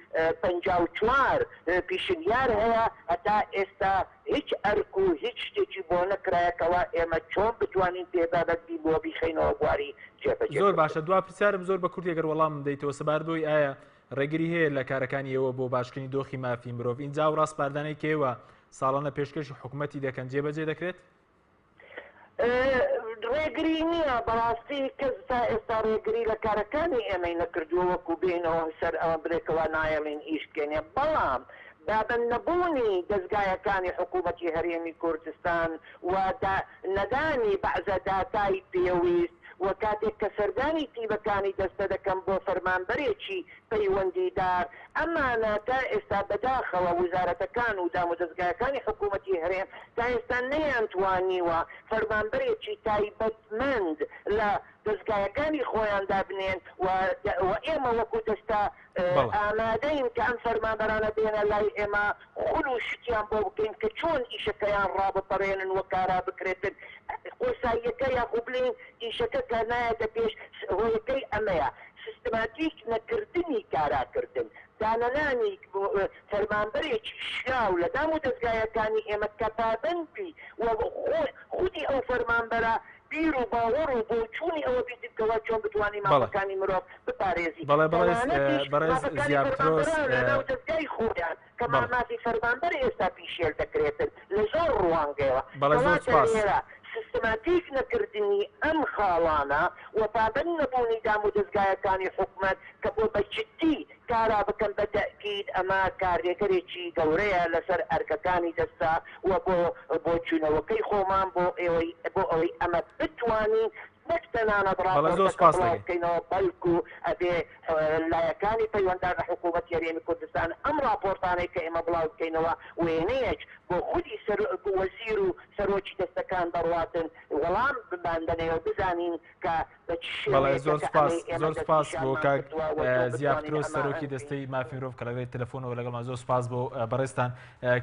54 پیشنیار هەیە هەتا ئێستا هیچ ئەرک و هیچ شتێکی بۆ نەکرایە کەوا ئێمە چۆن بتوانین پێبابەت بین بۆ بیخەینەوە بواری جێبەجێ زۆر کردن. باشە دوا پرسیارم زۆر بە کورتی گەر وەڵامم دەیتەوە سەبارەت بەوەی ئایا ڕێگری هەیە لە کارەکانی ئێوە بۆ باشکردنی دۆخی مافی مرۆڤ ئینجا ئەو ڕاسپاردانەی کە ئێوە ساڵانە پێشکەشی حکومەتی دەکەن جێبەجێ دەکرێت؟ ڕێگری نییە، بەڕاستی کەس تا ئێستا ڕێگری لە کارەکانی ئێمەی نەکردووە وەکو بێینەوە سەر ئەوە بلێ کەوا نایەڵین ئیش بکەین بەڵام پابەند نەبوونی دەزگایەکانی حکوومەتی هەرێمی کوردستان و نەدانی بەعزە داتای پێویست و کاتێک کە سەردانی تیمەکانی دەستە دەکەم بۆ فەرمانبەرێکی پەیوەندیدار، ئەمانە تا ئێستا بەداخەوە وزارەتەکان و دامودەزگایەکانی حکوومەتی هەرێم تا ئێستا نەیانتوانیوە فەرمانبەرێکی تایبەتمەند لە دەزگایەکانی خۆیان دابنێن و و ئێمە وەکو دەستە ئامادەین کە ئەم فەرمانبەرانە بێنە لای ئێمە خول و شتیان بۆ بکەین کە چۆن ئیشەکەیان ڕابپەڕێنن و کارا بکرێتن قورساییەکە یاخو بلێین ئیشەکە کە نایەتە پێش هۆیەکەی ئەمەیە سیستماتیک نەکردنی کاراکردن، دانەنانی فەرمانبەرێکی شیاو لە دام و دەزگایەکانی ئێمە کە پابەند بی و خودی ئەو فەرمانبەرە بیر و باوەڕ و بۆچوونی ئەوە بیتن کەوا چۆن بتوانی مافەکانی مرۆڤ بپارێزی تەنانەتیش مافەکانی فەرمانبەران لە ناو دەزگای خۆیان کە مافی فەرمانبەر ئێستا پیشێل دەکرێتن لە زۆر ڕوانگەیەوە. کەواتە لێرە سیستماتیک نەکردنی ئەم خاڵانە و پابەند نەبوونی دامودەزگایەکانی حکومەت کە بۆ بە جدی کارا بکەن بە تەئکید ئەمە کارلێکەرێکی گەورەیە لەسەر ئەرکەکانی دەستە و بۆ بۆچوونەوەکەی خۆمان بۆ ئەوەی ئەمە بتوانین نەک تەنانەت بەڵێ زۆر ڕاپۆرتەکە سوپاس بڵاو دەکەین. بکەینەوە بەلکو ئەبێ لایەکانی پەیوەندار لە حکوومەتی هەرێمی کوردستان ئەم ڕاپۆرتانەی کە ئێمە بڵاو بکەینەوە وێنەیەک بۆ خودی سەرۆک وەزیر و سەرۆکی دەستەکان بڕواتن وەڵام بمان دەنەوە بزانین کە بە چ بەڵێ شێوەیەکە زۆر کە سوپاس ئەمەی ئێمە زۆر سوپاس بۆ دەستنیشانمان کاک کردووە و چۆن زیا بتوانین پترۆس سەرۆکی هەماهەنگ بین. دەستەی مافی مرۆڤ کە لەڕێی تەلەفۆنەوە لەگەڵمان زۆر سوپاس بۆ بەڕێزتان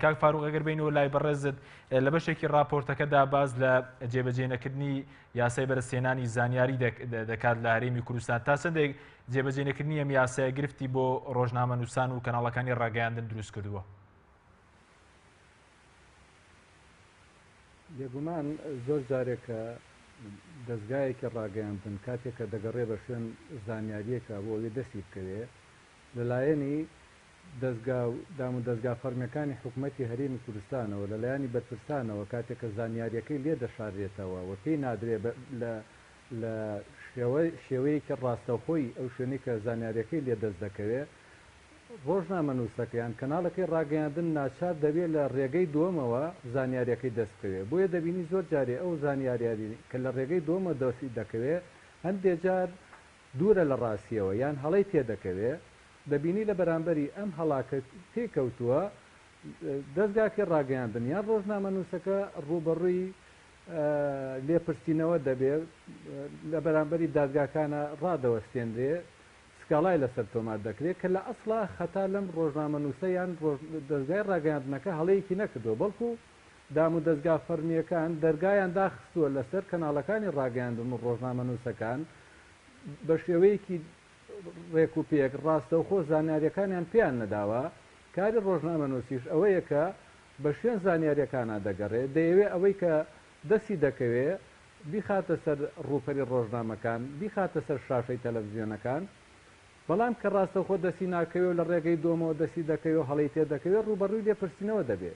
کاک فاروق ئەگەر بینەوە لای بەڕێزت لە بەشێکی ڕاپۆرتەکەدا باس لە جێبەجێ نەکردنی یاسای بەدەستهێنانی زانیاری دەکات لە هەرێمی کوردستان تا چەندێک جێبەجێ نەکردنی ئەم یاسایە گرفتی بۆ ڕۆژنامەنووسان و کەناڵەکانی ڕاگەیاندن دروست کردووە؟ بێگومان زۆر جارێک کە دەزگایەکی ڕاگەیاندن کاتێک کە دەگەڕێ بە شوێن زانیارییەکە بۆ ئەوەی دەستی بکەوێ لەلایەنی دەزگا و دامودەزگا فەڕمیەکانی حکومەتی هەرێمی کوردستانەوە لە لایەنی بەرپرسانەوە کاتێک کە زانیاریەکەی لێ دەشاررێتەوە و پێی نادرێ بە لە لە شێوە شێوەیەکی ڕاستەوخۆی ئەو شوێنەی کە زانیاریەکەی لێ دەست دەکەوێ ڕۆژنامەنووسەکە یان کەناڵەکەی ڕاگەیاندن ناچار دەبێ لە ڕێگەی دووەمەوە زانیاریەکەی دەست بکەوێ بۆیە دەبینی زۆر جارێ ئەو زانیاریاری کە لە ڕێگەی دووەمەوە دەستی دەکەوێ هەندێ جار دوورە لە ڕاستیەوە یان هەڵەی تێدەکەوێ دەبینی لە بەرامبەری ئەم هەڵا کە تێی کەوتووە دەزگاکەی ڕاگەیاندن یان ڕۆژنامەنووسەکە ڕووبەڕووی لێپرسینەوە دەبێ لە بەرامبەری دادگاکانە ڕادەوەستێنرێ سکاڵای لەسەر تۆمار دەکرێ کە لە ئەسڵا خەتا لەم ڕۆژنامەنووسە یان دەزگای ڕاگەیاندنەکە هەڵەیەکی نەکردووە بەڵکو دامودەزگا فەرمییەکان دەرگایان داخستووە لەسەر کەناڵەکانی ڕاگەیاندن و ڕۆژنامەنووسەکان بە شێوەیەکی ڕێکوپێک ڕاستەوخۆ زانیارییەکانیان پێیان نەداوە، کاری ڕۆژنامەنووسیش ئەوەیە کە بە شوێن زانیارییەکانا دەگەڕێ، دەیەوێ ئەوەی کە دەستی دەکەوێ بیخاتە سەر ڕووپەری ڕۆژنامەکان، بیخاتە سەر شاشەی تەلەفزیۆنەکان، بەڵام کە ڕاستەوخۆ دەستی ناکەوێ و لە ڕێگەی دۆمەوە دەستی دەکەوێ و هەڵەی تێ دەکەوێ ڕووبەڕووی لێپرسینەوە دەبێ.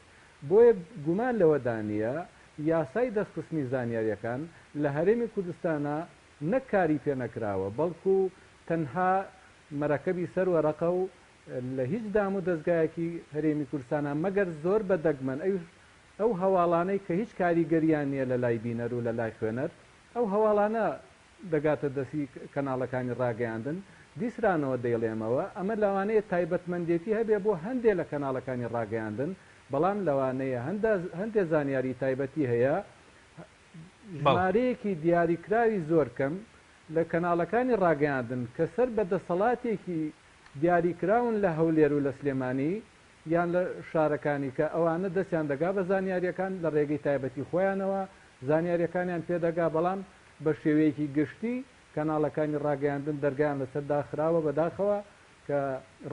بۆیە گومان لەوەدا نییە یاسای دەستخستنی زانیارییەکان لە هەرێمی کوردستانا نەک کاری پێ نەکراوە بەڵکو تەنها مەرەکەبی سەر وەرەقە و لە هیچ دام و دەزگایەکی هەرێمی کوردستانا مەگەر زۆر بە دەگمەن ئەویش ئەو هەواڵانەی کە هیچ کاریگەریان نییە لە لای بینەر و لە لای خوێنەر ئەو هەواڵانە دەگاتە دەستی کەناڵەکانی ڕاگەیاندن، دیسرانەوە دەیڵێمەوە ئەمە لەوانەیە تایبەتمەندێتی هەبێ بۆ هەندێ لە کەناڵەکانی ڕاگەیاندن، بەڵام لەوانەیە هەندێ زانیاری تایبەتی هەیە ژمارەیەکی دیاریکراوی زۆر کەم لە کەناڵەکانی ڕاگەیاندن کە سەر بە دەسەڵاتێکی دیاریکراون لە هەولێر و لە سلێمانی یان لە شارەکانی کە ئەوانە دەستیان دەگا بە زانیاریەکان لە ڕێگەی تایبەتی خۆیانەوە زانیاریەکانیان پێ دەگا بەڵام بە شێوەیەکی گشتی کەناڵەکانی ڕاگەیاندن دەرگایان لەسەر داخراوە بەداخەوە. کە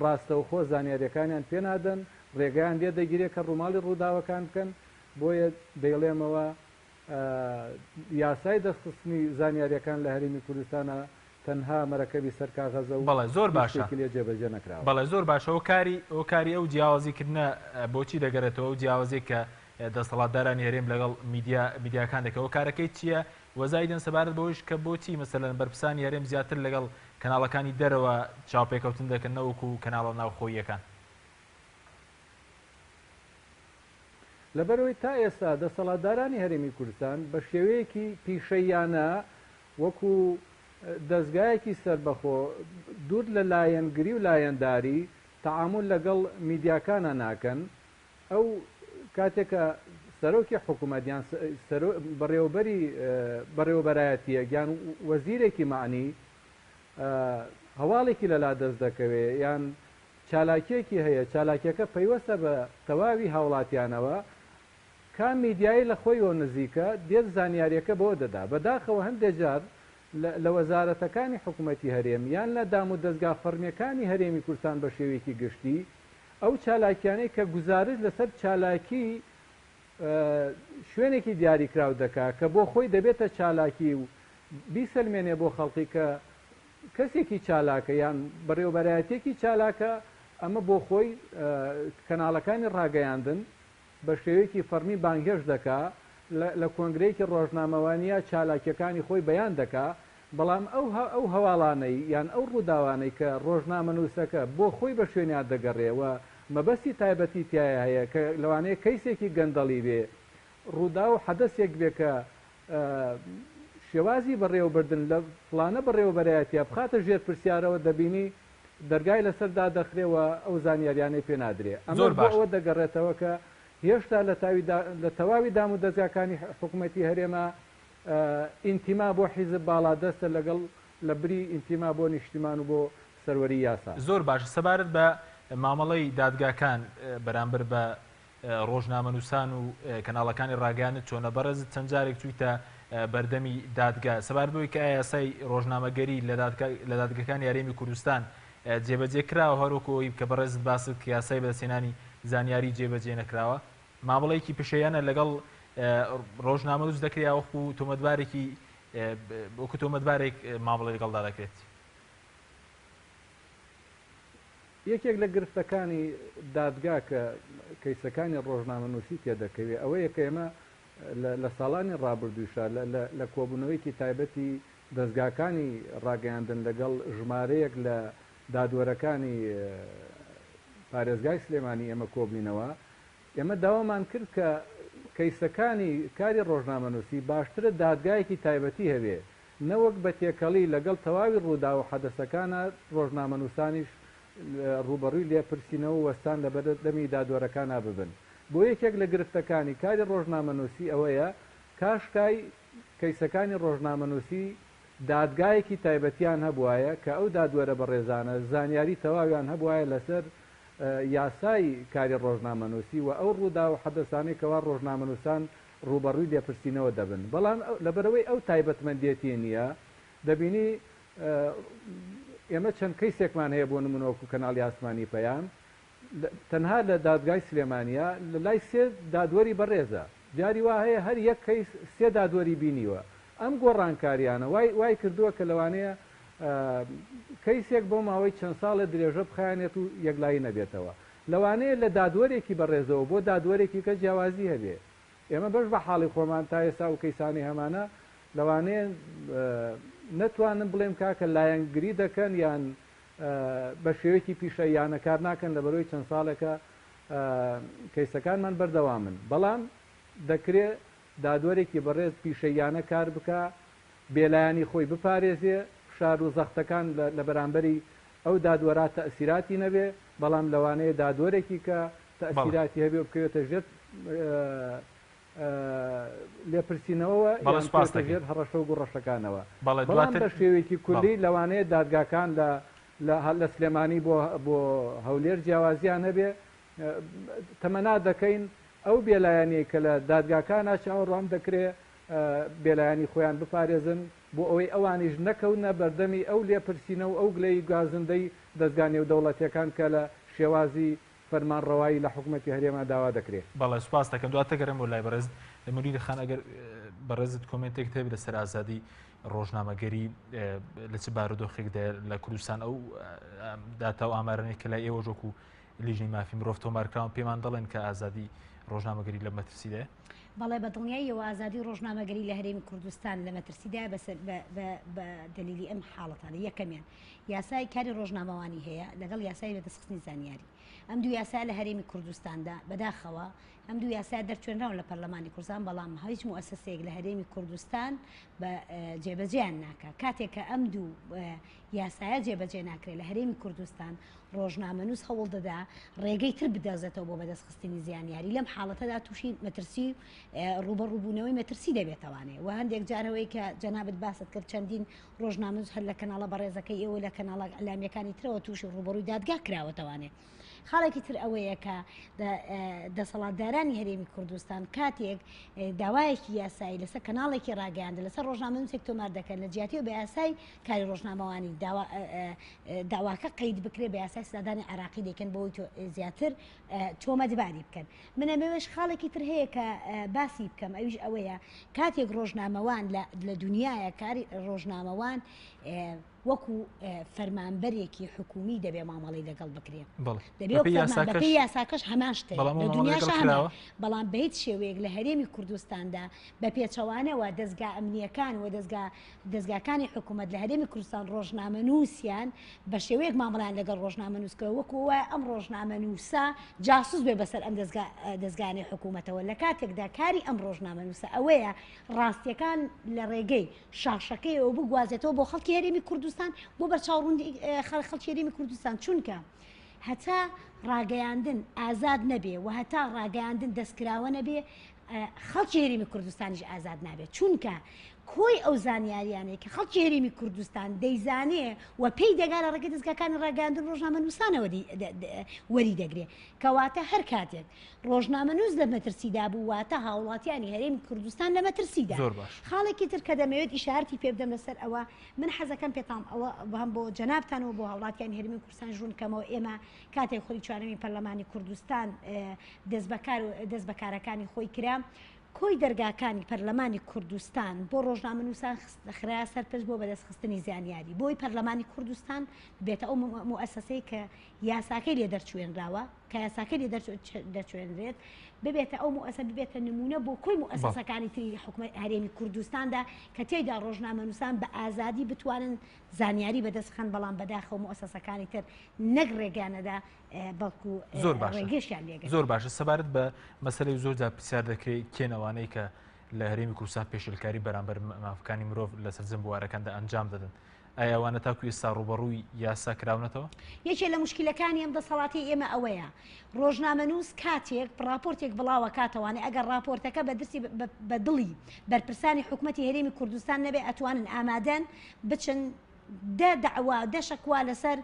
ڕاستەوخۆ زانیاریەکانیان پێ نادەن، ڕێگایان لێ دەگیرێ کە ڕووماڵی ڕووداوەکان بکەن، بۆیە دەیڵێمەوە یاسای دەستخستنی زانیاریەکان لە هەرێمی کوردستانا تەنها مەرەکەبی سەر کاغەزە و بەڵێ زۆر هیچ باشە. شتێکی لێ جێبەجێ نەکراوە. بەڵێ زۆر باشە هۆکاری هۆکاری ئەو جیاوازی کردنە بۆچی دەگەرێتەوە ئەو جیاوازیە کە دەستەڵاتدارانی هەرێم لەگەڵ میدیا میدیاکان دەکەن هۆکارەکەی چیە وە زایدەن سەبارەت بەوەیش کە بۆچی مەسەلەن بەرپرسانی هەرێم زیاتر لەگەڵ کەناڵەکانی دەرەوە چاوپێکەوتن دەکەن نەوەکو کەناڵە ناوخۆییەکان؟ لەبەرئەوەی تا ئێستا دەسەڵاتدارانی هەرێمی کوردستان بە شێوەیەکی پیشەییانە وەکو دەزگایەکی سەربەخۆ دوور لە لایەنگری و لایەنداری تەعامول لەگەڵ میدیاکانا ناکەن، ئەو کاتێک کە سەرۆکی حکومەت یان بەڕێوەبەری بەڕێوەبەرایەتییەک یان وەزیرێکی مەعنی هەواڵێکی لەلا دەست دەکەوێ یان چالاکییەکی هەیە، چالاکییەکە پەیوەستە بە تەواوی هاوڵاتیانەوە، کام میدیایی لە خۆیەوە نزیکە دێت زانیارییەکە بەوە دەدا. بەداخەوە هەندێ جار لە وەزارەتەکانی حکومەتی هەرێم یان لە دامودەزگا فەڕمییەکانی هەرێمی کوردستان بە شێوەیەکی گشتی ئەو چالاکیانەی کە گوزارشت لەسەر چالاکی شوێنێکی دیاریکراو دەکا کە بۆ خۆی دەبێتە چالاکی و بیسەلمێنێ بۆ خەڵقی کە کەسێکی چالاکە یان بەڕێوەبەرایەتیەکی چالاکە ئەمە بۆ خۆی کەناڵەکانی ڕاگەیاندن بە شێوەیەکی فەڕمی بانگهێشت دەکا، لە کۆنگرەیەکی ڕۆژنامەوانییا چالاکییەکانی خۆی بەیان دەکا، بەڵام ئەو ئەو هەواڵانەی یان ئەو ڕووداوانەی کە ڕۆژنامەنووسەکە بۆ خۆی بە شوێنیا دەگەڕێ و مەبەستی تایبەتی تیایا هەیە کە لەوانەیە کەیسێکی گەندەڵی بێ، ڕووداو و حەدەسێک بێ کە شێوازی بەڕێوەبردن لە فڵانە بەڕێوەبەرایەتییا بخاتە ژێر پرسیارەوە دەبینی دەرگای لەسەر دادەخرێ و ئەو زانیاریانەی پێ نادرێ. ئەمەش زۆر بۆ باش. ئەوە دەگەڕێتەوە کە هێشتا لە تاوی دا لە تەواوی دام و دەزگاکانی حکوومەتی هەرێما ئینتیما بۆ حیزب باڵادەستە لەگەڵ لە بری ئینتیما بۆ نیشتیمان و بۆ سەروەری یاسا. زۆر باش. سەبارەت بە مامەڵەی دادگاکان بەرامبەر بە ڕۆژنامەنووسان و کەناڵەکانی ڕاگەیاندن چۆنە؟ بەڕێزت چەند جارێک چوویتە بەردەمی دادگا سەبارەت بەوەی کە ئایا یاسای ڕۆژنامەگەری لە دادگەکانی هەرێمی کوردستان جێبەجێ کراوە هەروەکو ئەوەی کە بەڕێزت باست کە یاسای بەدەستهێنانی زانیاری جێبەجێ نەکراوە مامەڵەیەکی پیشەییانە لەگەڵ ڕۆژنامەنووس دەکرێت یاوەخو تۆمەتبارێکی وەکو تۆمەتبارێک مامەڵەی لەگەڵدا دەکرێت؟ یەکێک لە گرفتەکانی دادگا کە کەیسەکانی ڕۆژنامەنووسی تێدەکەوێ ئەوەیە کە ئێمە لە ساڵانی ڕابردوویشا لە کۆبوونەوەیەکی تایبەتی دەزگاکانی ڕاگەیاندن لەگەڵ ژمارەیەک لە دادوەرەکانی پارێزگای سلێمانی ئێمە کۆبووینەوە، ئێمە داوامان کرد کە کەیسەکانی کاری ڕۆژنامەنووسی باشترە دادگایەکی تایبەتی هەبێ نەوەک بە تێکەڵی لەگەڵ تەواوی ڕووداو و حەدەسەکانا ڕۆژنامەنووسانیش ڕووبەڕووی لێپرسینەوە و وەستان لەبەر دەمی دادوەرەکانا ببن. بۆ یەکێک لە گرفتەکانی کاری ڕۆژنامەنووسی ئەوەیە کاشکای کەیسەکانی ڕۆژنامەنووسی دادگایەکی تایبەتیان هەبوایە کە ئەو دادوەرە بەڕێزانە زانیاری تەواویان هەبوایە لەسەر یاسای کاری ڕۆژنامەنووسی و ئەو ڕووداو و حەدەسانەی کەوا ڕۆژنامەنووسان ڕووبەڕووی لێپرسینەوە دەبن، بەڵام لەبەرئەوەی ئەو تایبەتمەندێتیە نییە، دەبینی ئێمە چەند کەیسێکمان هەیە بۆ نمونە وەکو کەناڵی ئاسمانی پەیام تەنها لە دادگای سلێمانیە لە لای سێ دادوەری بەڕێزە، جاری وا هەیە هەر یەک کەیس سێ دادوەری بینیوە، ئەم گۆڕانکاریانە وای وای کردووە کە لەوانەیە کەیسێک بۆ ماوەی چەند ساڵێ درێژە بخایەنێت و یەکلایی نەبێتەوە. لەوانەیە لە دادوەرێکی بەڕێزەوە بۆ دادوەرێکی کە جیاوازی هەبێ. ئێمە بەش بە حاڵی خۆمان تا ئێستا ئەو کەیسانەی هەمانە لەوانەیە نەتوانم بڵێم کاکە لایەنگری دەکەن یان بە شێوەیەکی پیشەییانە کار ناکەن لەبەرئەوەی چەند ساڵێکە کەیسەکانمان بەردەوامن. بەڵام دەکرێ دادوەرێکی بەڕێز پیشەییانە کار بکا، بێلایەنی خۆی بپارێزێ، فشار و زەختەکان لە بەرامبەری ئەو دادوەرا تەئسیراتی نەبێ، بەڵام لەوانەیە دادوەرێکی کە تەئسیراتی هەبێ و بکەوێتە ژێر لێپرسینەوەوە یان بکەوێتە ژێر هەڕەشە و گوڕەشەکانەوە. بەڵام بە شێوەیەکی کولی لەوانەیە دادگاکان لە سلێمانی بۆ هەولێر جیاوازیان هەبێ، تەمەنا دەکەین ئەو بێلایەنیەی کە لە دادگاکانا چاوەڕوان دەکرێ بێلایەنی خۆیان بپارێزن بۆ ئەوەی ئەوانیش نەکەونە بەردەمی ئەو لێپرسینە و ئەو گلەیی گازندەی دەزگا نێودەوڵەتیەکان کە لە شێوازی فەرمانڕەوایی لە حکومەتی هەرێما داوا دەکرێ. بەڵێ سوپاست دەکەم دواتر دەگەڕێمەوە لای بەڕێزت مونیرە خان ئەگەر بەڕێزت کۆمێنتێکت هەبێت لەسەر ئازادی ڕۆژنامەگەری لە چ بارودۆخێکدایە لە کوردستان ئەو داتا و ئامارانەی کە لای ئێوەش وەکو لیژنەی مافی مرۆڤ تۆمارکراون پێمان دەڵێن کە ئازادی ڕۆژنامەگەری لە مەترسیدایە؟ بەڵێ بە دڵنیاییەوە ئازادی ڕۆژنامەگەری لە هەرێمی کوردستان لە مەترسیدایە بە دەلیلی ئەم حاڵەتانە یەکەمیان یاسای کاری ڕۆژنامەوانی هەیە لەگەڵ یاسای بەدەستخستنی زانیاری ئەم دوو یاسا لە هەرێمی کوردستاندا بەداخەوە ئەم دوو یاسا دەرچوێنراون لە پەرلەمانی کوردستان بەڵام هیچ موئەسەسەیەک لە هەرێمی کوردستان بە جێبەجێیان ناکا کاتێک کە ئەم دوو یاسایە جێبەجێ ناکرێت لە هەرێمی کوردستان ڕۆژنامەنووس هەوڵ دەدا ڕێگەی تر بدەزێتەوە بۆ بەدەستخستنی زیانیاری لەم حاڵەتەدا تووشی مەترسی ڕوبەڕووبوونەوەی مەترسی دەبێتەوانێ و هەندێک جارەوەی کە جەنابەت باست کرد چەندین ڕۆژنامەنووس هەر لە کەناڵە بەڕێزەکەی ئێوە لە کەناڵە ئەلامیەکانی ترەوە تووشی ڕوبەڕووی دادگا کراوەتەوانێ خاڵێکی تر ئەوەیە کە دەسەڵاتدارانی هەرێمی کوردستان کاتێک داوایەکی یاسایی لەسەر کەناڵێکی ڕاگەیاندن لەسەر ڕۆژنامەنووسێک تۆمار دەکەن لە جیاتی و بە یاسای کاری ڕۆژنامەوانی داواکە قەید بکرێت بە یاسای سزادانی عێراقی دەیکەن بۆی زیاتر تۆمەتباری بکەن من ئەمەوێش خاڵێکی تر هەیە کە باسی بکەم ئەویش ئەوەیە کاتێک ڕۆژنامەوان لە دنیاە کاری ڕۆژنامەوان وەکو فەرمانبەرێکی حکومی دەبێ مامەڵەی لەگەڵ بکرێ دەبێ بەپێی یاساکەش هەمان شتە لە دنیاش هەمان بەڵام بە هیچ شێوەیەک لە هەرێمی کوردستاندا بە پێچەوانەوە دەزگا ئەمنییەکان و دەزگا دەزگاکانی حکوومەت لە هەرێمی کوردستان ڕۆژنامەنووسیان بە شێوەیەک مامەڵەیان لەگەڵ ڕۆژنامەنووس کردووە وەکو وایە ئەم ڕۆژنامەنووسە جاسوس بێ بەسەر ئەم دەزگا دەزگانەی حکوومەتەوە لە کاتێکدا کاری ئەم ڕۆژنامەنووسە ئەوەیە ڕاستیەکان لە ڕێگەی شاشەکەیەوە بگوازێتەوە بۆ خەڵکی هەرێمی کوردستان بۆ بەرچاوڕوونی خەڵکی هەرێمی کوردستان چونکە هەتا ڕاگەیاندن ئازاد نەبێ و هەتا ڕاگەیاندن دەستکراوە نەبێ خەڵکی هەرێمی کوردستانیش ئازاد نابێت چونکە کۆی ئەو زانیاریانەی کە خەڵکی هەرێمی کوردستان دەیزانێ و پێی دەگا لە ڕێگەی دەزگاکانی ڕاگەیاندن ڕۆژنامەنووسانەوە وەری دەگرێ کەواتە هەر کاتێک ڕۆژنامەنووس لە مەترسیدا بوو واتە هاوڵاتیانی هەرێمی کوردستان لە مەترسیدا. زۆر باش. خاڵێکی تر کە دەمەوێت ئیشارەتی پێ بدەم لەسەر ئەوە من حەزەکەم پێتان ئەوە هەم بۆ جەنابتان و بۆ هاوڵاتیانی هەرێمی کوردستان ژوون کەمەوە ئێمە کاتێک خولی چوارەمی پەرلەمانی کوردستان دەستبەکار و دەست بەکارەکانی خۆی کرا کۆی دەرگاکانی پەرلەمانی کوردستان بۆ ڕۆژنامەنووسان خرایە سەر پرس بۆ بەدەستخستنی زانیاری بۆی پەرلەمانی کوردستان بێتە ئەو موئەسەسەی کە یاساکەی لێ دەرچوێنراوە کە یاساکەی لێ دەرچوێنرێت ببێتە ئەو موئەسە ببێتە نمونە بۆ کۆی موئەسەسەکانی تری حکومەت هەرێمی کوردستاندا کە تێیدا ڕۆژنامەنووسان بە ئازادی بتوانن زانیاری بەدەست خەن بەڵام بەداخەوە موئەسەسەکانی تر نەک ڕێگەیان نەدا بەڵکو زۆر باشە ڕێگەشیان لێگرت. زۆر باشە سەبارەت بە مەسەلەی زۆر جار پرسیار دەکرێت کێن ئەوانەی کە لە هەرێمی کوردستان پێشێلکاری بەرامبەر مافەکانی مرۆڤ لە سەرجەم بوارەکاندا ئەنجام دەدەن ئایا ئەوانە تاکو ئێستا ڕووبەڕووی یاسا کراونەتەوە؟ یەکێ لە موشکیلەکانی ئەم دەسەڵاتەی ئێمە ئەوەیە ڕۆژنامەنووس کاتێک ڕاپۆرتێک بڵاوەکاتەوانێ ئەگەر ڕاپۆرتەکە بە درسی بە دڵی بەرپرسانی حکومەتی هەرێمی کوردستان نەبێ ئەتوانن ئامادەن بچن دە دەعوا دە شەکوا لەسەر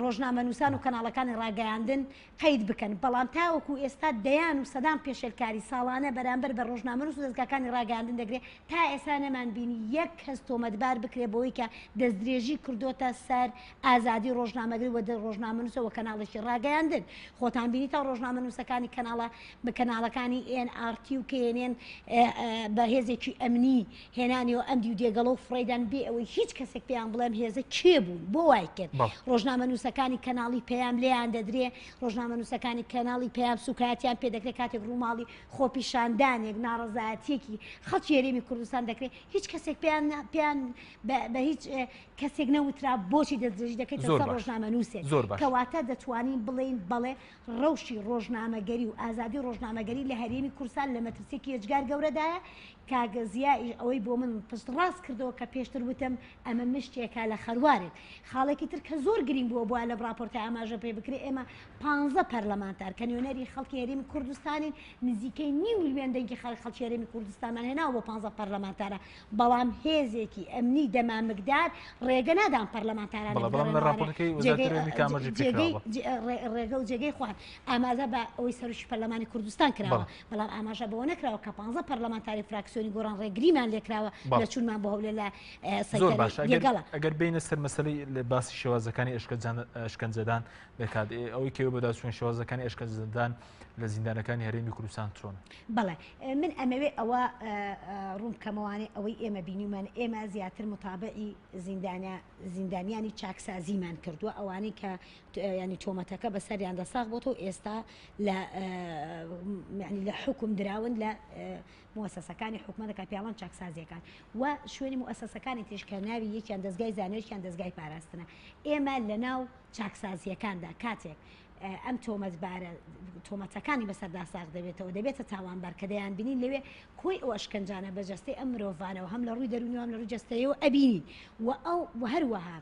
ڕۆژنامەنووسان و کەناڵەکانی ڕاگەیاندن قەید بکەن، بەڵام تاوەکو ئێستا دەیان و سەدان پێشێلکاری ساڵانە بەرامبەر بە ڕۆژنامەنووس و دەزگاکانی ڕاگەیاندن دەکرێت، تا ئێستا نەمانبینی یەک کەس تۆمەتبار بکرێت بەوەی کە دەستدرێژی کردۆتە سەر ئازادی ڕۆژنامەگەری و ڕۆژنامەنووسە و کەناڵێکی ڕاگەیاندن. خۆتان بینیتان ڕۆژنامەنووسەکانی کەناڵە کەناڵەکانی ئێن ئاڕ تی و کەی ئێن ئێن بە هێزێکی ئەمنی هێنانیەوە ئەم دیو دێگەڵە و فڕێیدان بێ ئەوەی هیچ کەسێک پێیان بڵێ ئەم هێزە کێ بوون بۆ وای کرد ڕۆژنامەنووسەکانی کەناڵی پەیام لێیان دەدرێ ڕۆژنامەنووسەکانی کەناڵی پەیام سوکایەتیان پێ دەکرێت کاتێک ڕووماڵی خۆپیشاندانێک ناڕەزایەتیەکی خەڵکی هەرێمی کوردستان دەکرێت هیچ کەسێک پێیان پێیان بە هیچ کەسێک نەوترا بۆچی دەستدرێژی دەکەیتە سەر ڕۆژنامەنووسێک کەواتە دەتوانین بڵێین بەڵێ ڕەوشی ڕۆژنامەگەری و ئازادی ڕۆژنامەگەری لە هەرێمی کوردستان لە مەترسیەکی یەجگار گەورەدایە، کاک زیائیش ئەوەی بۆ من پشتڕاست کردەوە کە پێشتر وتم ئەمە مشتێکە لە خەروارێک. خاڵێکی تر کە زۆر گرینگ بووە بوایە لەم ڕاپۆرتە ئاماژە پێ بکرێ ئێمە پانزە پەرلەمانتار کە نوێنەری خەڵکی هەرێمی کوردستانین نزیکەی نیو ملیۆن دەنگی خەڵکی هەرێمی کوردستانمان هێناوە بۆ پانزە پەرلەمانتارە بەڵام هێزێکی ئەمنی دەمامکدار ڕێگە نادان پەرلەمانتارانە بەڵێ بەڵام لە بگەڕێنەوە ڕاپۆرتەکەی وەزارەتی جێگەی دەرەوەی ئەمریکا ئاماژەی پێ جێگەی کراوە. ڕێگە و جێگەی خۆیان ئاماژە بە ئەوەی سەرۆکی پەرلەمانی کوردستان کراوە بەڵێ. بەڵام ئاماژە بەوە نەکراوە کە پانزە پەرلەمانتاری فراکسیۆنی گۆڕان ڕێگریمان لێکراوە بەڵێ. لە چوونمان بۆ هەولێر لە زۆر سەیتەرەی باشە ئەگەر دێگەڵە. ئەگەر بێینە سەر مەسەلەی باسی شێوازەکانی ئەشکەنجەدان. ئەشکەنجەدان دەکات. ئەوەی کە بەداچوون شێوازەکانی ئەشکەنجەدان لە زیندانەکانی هەرێمی کوردستان چۆن؟ بەڵێ من ئەمەوێ ئەوە ڕوون بکەمەوانێ ئەوەی ئێمە بینیومان ئێمە زیاتر متابعی زیندانە زیندانیانی چاکسازیمان کردووە ئەوانەی کە ینی تۆمەتەکە بەسەریاندا ساغ بۆتەوە ئێستا لە ینی لە حکوم دراون لە موسسەکانی حکومەتەکە پیاڵان چاکسازیەکان و شوێنی موسسەکانی تریش کە ناوی یەکیان دەستگای زانیاریان دەستگای پاراستنە ئێمە لە ناو چاکسازیەکاندا کاتێک ئەم تۆمەتبارە تۆمەتەکانی بەسەردا ساغ دەبێتەوە دەبێتە تاوانبار کە دەیان بینین لەوێ کۆی ئەو ئەشکەنجانە بە جەستەی ئەم مرۆڤانەوە هەم لە ڕووی دەروونی و هەم لە ڕووی جەستەیەوە ئەبینین و ئەو و هەروەها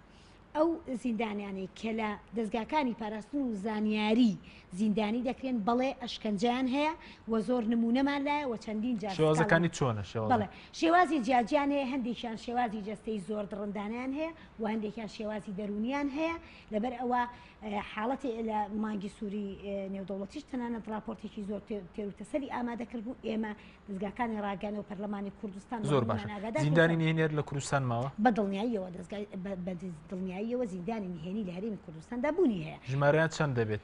ئەو زیندانیانەی کە لە دەزگاکانی پاراستن و زانیاری زیندانی دەکرێن بەڵێ ئەشکەنجەیان هەیە و زۆر نموونەمان لایە و چەندین جار سکاڵا شێوازەکانی چۆنە؟ شێوازە. بەڵێ شێوازی جیاجیان هەیە هەندێکیان شێوازی جەستەی زۆر دڕندانەیان هەیە و هەندێکیان شێوازی دەروونیان هەیە لەبەر ئەوە حاڵەتی لە مانگی سووری نێودەوڵەتیش تەنانەت ڕاپۆرتێکی زۆر تێروتەسەلی ئامادە کردبوو ئێمە دەزگاکانی ڕاگەیاندن و پەرلەمانی کوردستان زۆر باشە زیندانی نهێنی هەر لە کوردستان ماوە؟ بە دڵنیاییەوە دەزگای بە دڵنیاییەوە زیندانی نهێنی لە هەرێمی کوردستاندا بوونی هەیە. ژمارەیان چەند دەبێت؟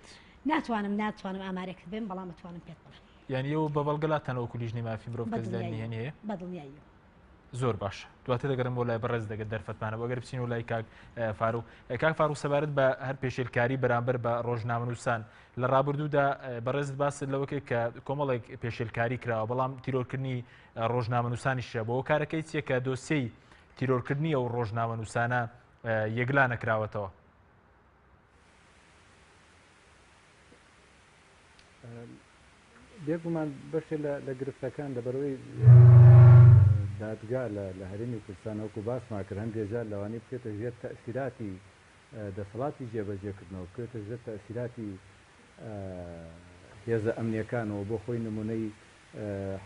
ناتوانم ناتوانم ئامارێکت بێم بەڵام ئەتوانم پێت بڵێم. یانی ئێوە بە بەڵگە لاتان وەکو لیژنەی مافی مرۆڤ کە زیندانی نهێنی هەیە؟ بە دڵنیاییەوە. زۆر باش دواتر دەگەڕێم بۆ لای بەڕێز دەگەر دەرفەتمانە بۆ گەر بچین و لای کاک فاروق کاک فاروق سەبارەت بە هەر پێشێلکاری بەرامبەر بە ڕۆژنامەنووسان لە ڕابردوودا بەڕێزت باست لەوە کرد کە کۆمەڵێک پێشێلکاری کراوە بەڵام تیرۆرکردنی ڕۆژنامەنووسانیشە بۆ کارەکەی چیە کە دۆسیەی تیرۆرکردنی ئەو ڕۆژنامەنووسانە یەکلا نەکراوەتەوە؟ بێگومان بەشێ لە گرفتەکان لەبەرەوەی دادگا لە هەرێمی کوردستان وەکو باسمان کرد هەندێک جار لەوانەیە بکەوێتە ژێر تەئسیراتی دەسەڵاتی جێبەجێکردنەوە، بکەوێتە ژێر تەئسیراتی هێزە ئەمنییەکانەوە، بۆ خۆی نمونەی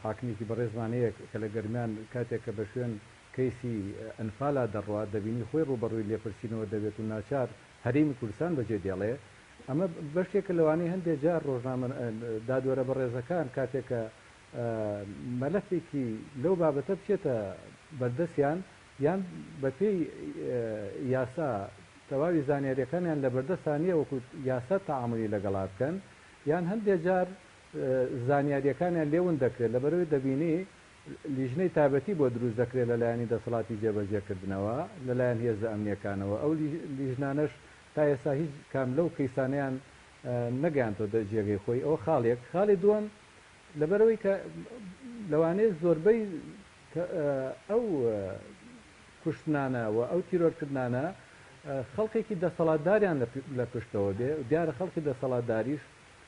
حاکمێکی بەڕێزمان هەیە کە لە گەرمیان کاتێک کە بە شوێن کەیسی ئەنفالا دەڕوات دەبینی خۆی ڕووبەڕووی لێپرسینەوە دەبێت و ناچار هەرێمی کوردستان بەجێ دێڵێ، ئەمە بەشێکە لەوانەی هەندێ جار ڕۆژنامە دادوەرە بەڕێزەکان کاتێک کە مەلەفێکی لەو بابەتە بچێتە بەردەستیان یان بەپێی یاسا تەواوی زانیاریەکانیان لەبەردەستا نیە وەکو یاسا تەعامولی لەگەڵا بکەن یان هەندێ جار زانیاریەکانیان لێ ون دەکرێت لەبەرئەوەی دەبینی لیژنەی تایبەتی بۆ دروست دەکرێت لەلایەنی دەسەڵاتی جێبەجێکردنەوە لەلایەن هێزە ئەمنیەکانەوە ئەو لیژنانەش تا ئێستا هیچ کام لەو کەیسانەیان نەگەیاندۆتە جێگەی خۆی ئەوە خاڵێک خاڵی دووەم لەبەرئەوەی کە لەوانەیە زۆربەی ئەو کوشتنانە و ئەو تیرۆرکردنانە خەڵکێکی دەسەڵاتداریان لە پشتەوە بێ، دیارە خەڵکی دەسەڵاتداریش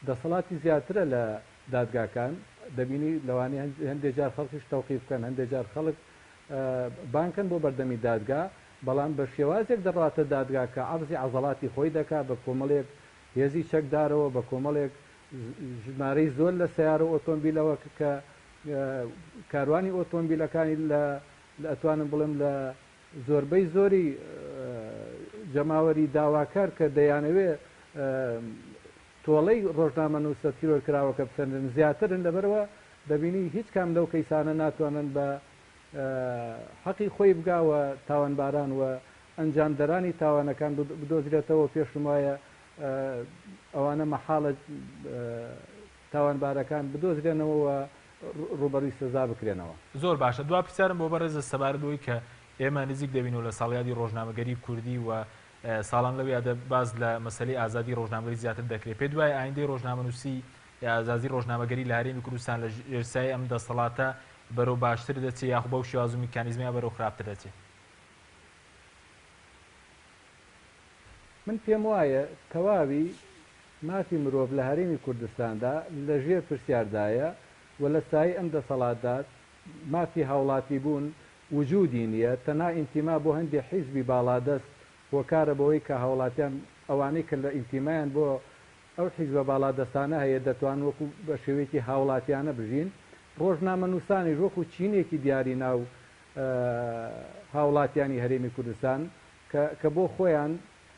دەسەڵاتی زیاترە لە دادگاکان، دەبینی لەوانەیە هەندێ جار خەڵکیش تەوقیف بکەن، هەندێ جار خەڵک بانگ کەن بۆ بەردەمی دادگا، بەڵام بە شێوازێک دەڕواتە دادگا کە عەرزی عەزەڵاتی خۆی دەکا بە کۆمەڵێک هێزی چەکدارەوە، بە کۆمەڵێک ژمارەی زۆر لە سەیارە و ئۆتۆمبیلەوە کە کاروانی ئۆتۆمبیلەکانی لە ئەتوانم بڵێم لە زۆربەی زۆری جەماوەری داواکار کە دەیانەوێ تۆڵەی ڕۆژنامەنووسە تیرۆرکراوەکە بسەنن زیاترن لەبەرئەوە دەبینی هیچ کام لەو کەیسانە ناتوانن بە حەقی خۆی بگا و تاوانباران و ئەنجامدەرانی تاوانەکان بدۆزرێتەوە پێشم وایە ئەوانە مەحاڵە تاوانبارەکان بدۆزرێنەوە و ڕووبەڕووی سزا بکرێنەوە. زۆر باشە دوا پرسیارم بۆ بەڕێزت سەبارەت بەوەی کە ئێمە نزیک دەبینەوە لە ساڵیادی ڕۆژنامەگەری کوردی و ساڵان لەو یادە باس لە مەسەلەی ئازادی ڕۆژنامەگەری زیاتر دەکرێت پێت وایە ئایندەی ڕۆژنامەنووسی یا ئازادی ڕۆژنامەگەری لە هەرێمی کوردستان لە ژێر سایەی ئەم دەسەڵاتە بەرەو باشتر دەچێت یاخو بەو شێواز و میکانیزمەیە بەرەو خراپتر دەچێت؟ من پێم وایە تەواوی مافی مرۆڤ لە هەرێمی کوردستاندا لە ژێر پرسیاردایە و لە سایەی ئەم دەسەڵاتدا مافی هاوڵاتیبوون وجودی نیە، تەنها ئینتیما بۆ هەندێ حیزبی باڵادەست هۆکارە بەوەی کە هاوڵاتیان ئەوانەی کە لە ئینتیمایان بۆ ئەو حیزبە باڵادەستانە هەیە دەتوانن وەکو بە شێوەیەکی هاوڵاتیانە بژین، ڕۆژنامەنووسانیش وەکو چینێکی دیاری ناو هاوڵاتیانی هەرێمی کوردستان کە کە بۆ خۆیان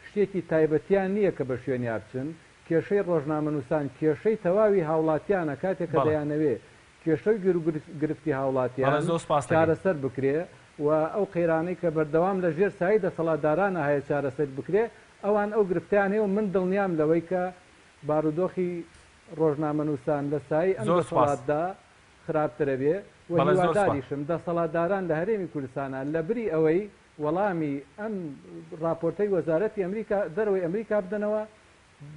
شتێکی تایبەتیان نییە کە بە شوێنیا بچن، کێشەی ڕۆژنامەنووسان کێشەی تەواوی هاوڵاتیانە کاتێک کە بەڵێ. دەیانەوێ کێشە و گیروگرفتی بەڵێ هاوڵاتیان زۆر سوپاست دەکەین. چارەسەر بکرێ و ئەو قەیرانەی کە بەردەوام لە ژێر سایەی دەسەڵاتدارانە هەیە چارەسەر بکرێ. ئەوان ئەو گرفتەیان هەیە و من دڵنیام لەوەی کە بارودۆخی ڕۆژنامەنووسان لە سایەی ئەم زۆر سوپاس. دەسەڵاتدا خراپترەبێ و بەڵێ زۆر سوپاس. هیواداریشم دەسەڵاتداران لە هەرێمی کوردستانا لە بری ئەوەی وەڵامی ئەم ڕاپۆرتەی وەزارەتی ئەمریکا دەرەوەی ئەمریکا بدەنەوە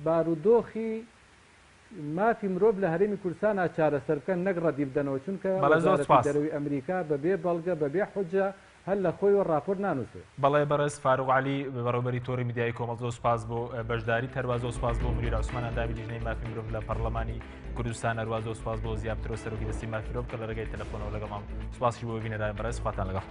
بارودۆخی مافی مرۆڤ لە هەرێمی کوردستانا چارەسەر بکەن نەک ڕەدی بدەنەوە چونکە بەڵێ زۆر وەزارەتی سوپاس. دەرەوی ئەمریکا بە بێ بەڵگە بە بێ حوجە هەر لە خۆیەوە ڕاپۆرت نانوسێ. بەڵێ بەڕێز فاروق عەلی بەڕێوەبەری تۆڕی میدیایی کۆمەڵ زۆر سوپاس بۆ بەشداریت، هەروا زۆر سوپاس بۆ منیر عوسمان ئەندامی لیژنەی مافی مرۆڤ لە پەڕلەمانی کوردستان، هەروا زۆر سوپاس بۆ زیا بترۆ سەرۆکی دەستەی مافی مرۆڤ کە لە ڕێگای تەلەفۆنەوە لەگەڵمان بوو. سوپاسیش بۆ بینەرانی بەڕێز، خواتان لەگەڵ.